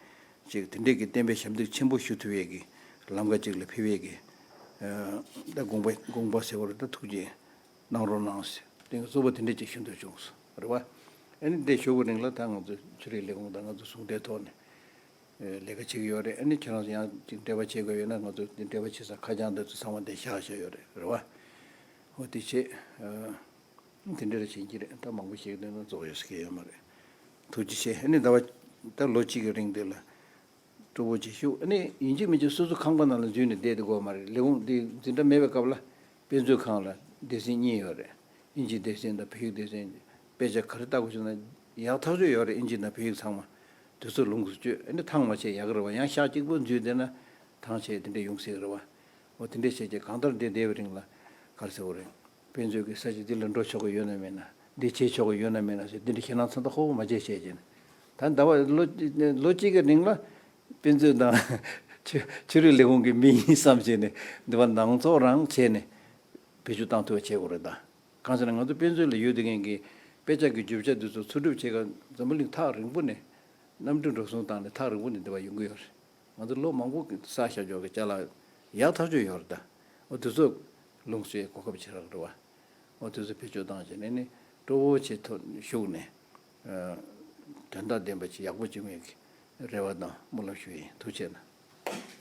ཅིག་དེ་འདྲས་ཀྱི་བསྟན་པའི་ཞབས་འདེགས་ཆེན་པོ་ཞུ་ཐུབ་ཡས་ཀྱི་ལམ་ཁ་ཅིག་ལ་ཕེབས་ཡས་ཀྱི་ད་དགོངས་པ་དགོངས་པ་ཟེར་བ་རེད། ད་ཐུགས་རྗེ་གནང་རོགས་གནང་ཟེར། དེང་གཙོ་བོ་དེ་འདྲས་ཅིག་ཞུ་འདོད་བྱུང་སོང་རེད་བ། ཨ་ནི་འདི་ཞུ་བའི་རིང་ལ་ད་ང་ཚོ་ཆོས་རིག་ལས་ཁུངས་དང་ང་ཚོ་ཟུང་འབྲེལ་ཐོག་ནས་ལས་ཀ་བྱེད་ཀྱི་ཡོད་རེད། ཨ་ནི་ཁྱེད་རང་ཚོ་ཡང་ཅིག་འབྲེལ་བ་བྱེད་དགོས་ཡོད་ན་ང་ཚོ་འདི་འབྲེལ་བ་བྱེད་ས་ཁ་བྱང་འདི་ཚོ་ཚང་མ་འདི་བཞག་བཞག་ཡོད་རེད་རེད་བ། འོ་དེ་བྱས་དེ་འདྲ་རེ་བྱེད་ཀྱི་རེད། ད་མང་པོ་ཞིག་འདོན་ན་རྫོགས་ཡོད་ཟེར་གྱི་ཡོད་མ་རེད། ཐུགས་རྗེ་ཆེ། ཨ་ནི་ཟླ་བ་ད་ལོ་གཅིག་གི་རིང་འདི་ལ་སྤྲོ་པོ་ཅིག་ཞུ། ཨ་ནི་ཡིན་གཅིག་མིན་གཅིག་སོ་སོ་ཁང་པ་ནང་ལ་འཛུལ་ནས་བསྡད་དེ་དགོས་མ་རེད། ལས་ཁུངས་འདི་འཛིན་གྲྭ་མེད་པའི་སྐབས་ལ་དཔེ་མཛོད་ཁང་ལ་སྡེ་ཚན་གཉིས་ཡོད་རེད། དབྱིན་ཇིའི་སྡེ་ཚན་དང་བོད་ཡིག་སྡེ་ཚན། དཔེ་ཆ་ག་རེ་ལྟ་དགོས་བྱུང་ན་ཡག་ཐག་ཆོད་ཡོད་རེད། དབྱིན་ཇི་དང་བོད་ཡིག་ཚང་མ་དེ་ཚོ་ལོངས་སུ་སྤྱོད། ཨ་ནི་ཐང་མ་ཆད་ཡག་གི་རེད་བ། ཡང་ཤག་གཅིག་པུ་འཛུལ་བསྡད་ན་ཐང་ཆད་དེ་འདྲ་ཡོང་སྲིད་གི་རེད་བ། འོ་དེ་འདྲ་བྱས་རྗེས་གང་ལྟར་འདི་བསྡད་པའི་རིང་ལ་ག་རེ་ཟེར་དགོས་རེད། དཔེ་མཛོད་ཀྱི་ས་ཆ་འདི་ལ་འགྲོ་ཆོག་གི་ཡོད་ན་མེད་ན། འདི་བྱེད་ཆོག་གི་ཡོད་ན་མེད་ན་ཟེར། འདི་འདྲ་ཞེད་སྣང་ཚ་ཐག་ཧོ་མ་བྱེད་བྱས་བྱས་ནས། ད་ཟླ་བ་ལོ་ལོ་གཅིག་གི་རིང་ལ་དཔེ་མཛོད་དང་ཆོས་ཆོས་རིག་ལས་ཁུངས་ཀྱི་མི་ཡིན་བསམ་བྱས་ནས་འདི་བ་ནང་ཚོགས་རང་བྱས་ནས་བེད་སྤྱོད་བཏང་ཐུབ་པ་བྱེད་དགོས་རེད་ད། གང་ཟེར་ན་ང་ཚོ་དཔེ་མཛོད་ལ་ཡོད་དེ་མཁན་གྱི་དཔེ་ཆ་གི་རྒྱུ་ཆ་འདི་ཚོ་འཚོལ་སྒྲུབ་བྱེད་ག་འཛམ་བུ་གླིང་ཐག་རིང་པོ་ནས་གནམ་གྲུ་འགྲོ་སོང་བཏང་ནས་ཐག་རིང་པོ་ནས་འདི་བ་ཡོང་གི་ཡོད་རེད། ང་ཚོ་ལོ་མང་པོ་གི་བསགས་བཞག་ཆོག་གི་ཅ་ལག་ཡག་ཐག་ཆོད་ཡོད་རེད་ད། འོ་དེ་ཚོ་ལོངས་སྤྱོད་གོ་སྐབས་ཆེ་རག་རེད་བ། འོ་དེ་ཚོ་བེད་སྤྱོད་བཏང་བྱས་ནས་ནི་སྤྲོ་བོ་ཆེ་ཐོག་ཞུགས་ནས་དོན་དག་ལྡན་པ་ཅིག་ཡག་པོ་བྱུང་བའི་རེ་བ་དང་སྨོན་ལམ་ཞུ་ཡིན། ཐུགས་རྗེ་གནང་།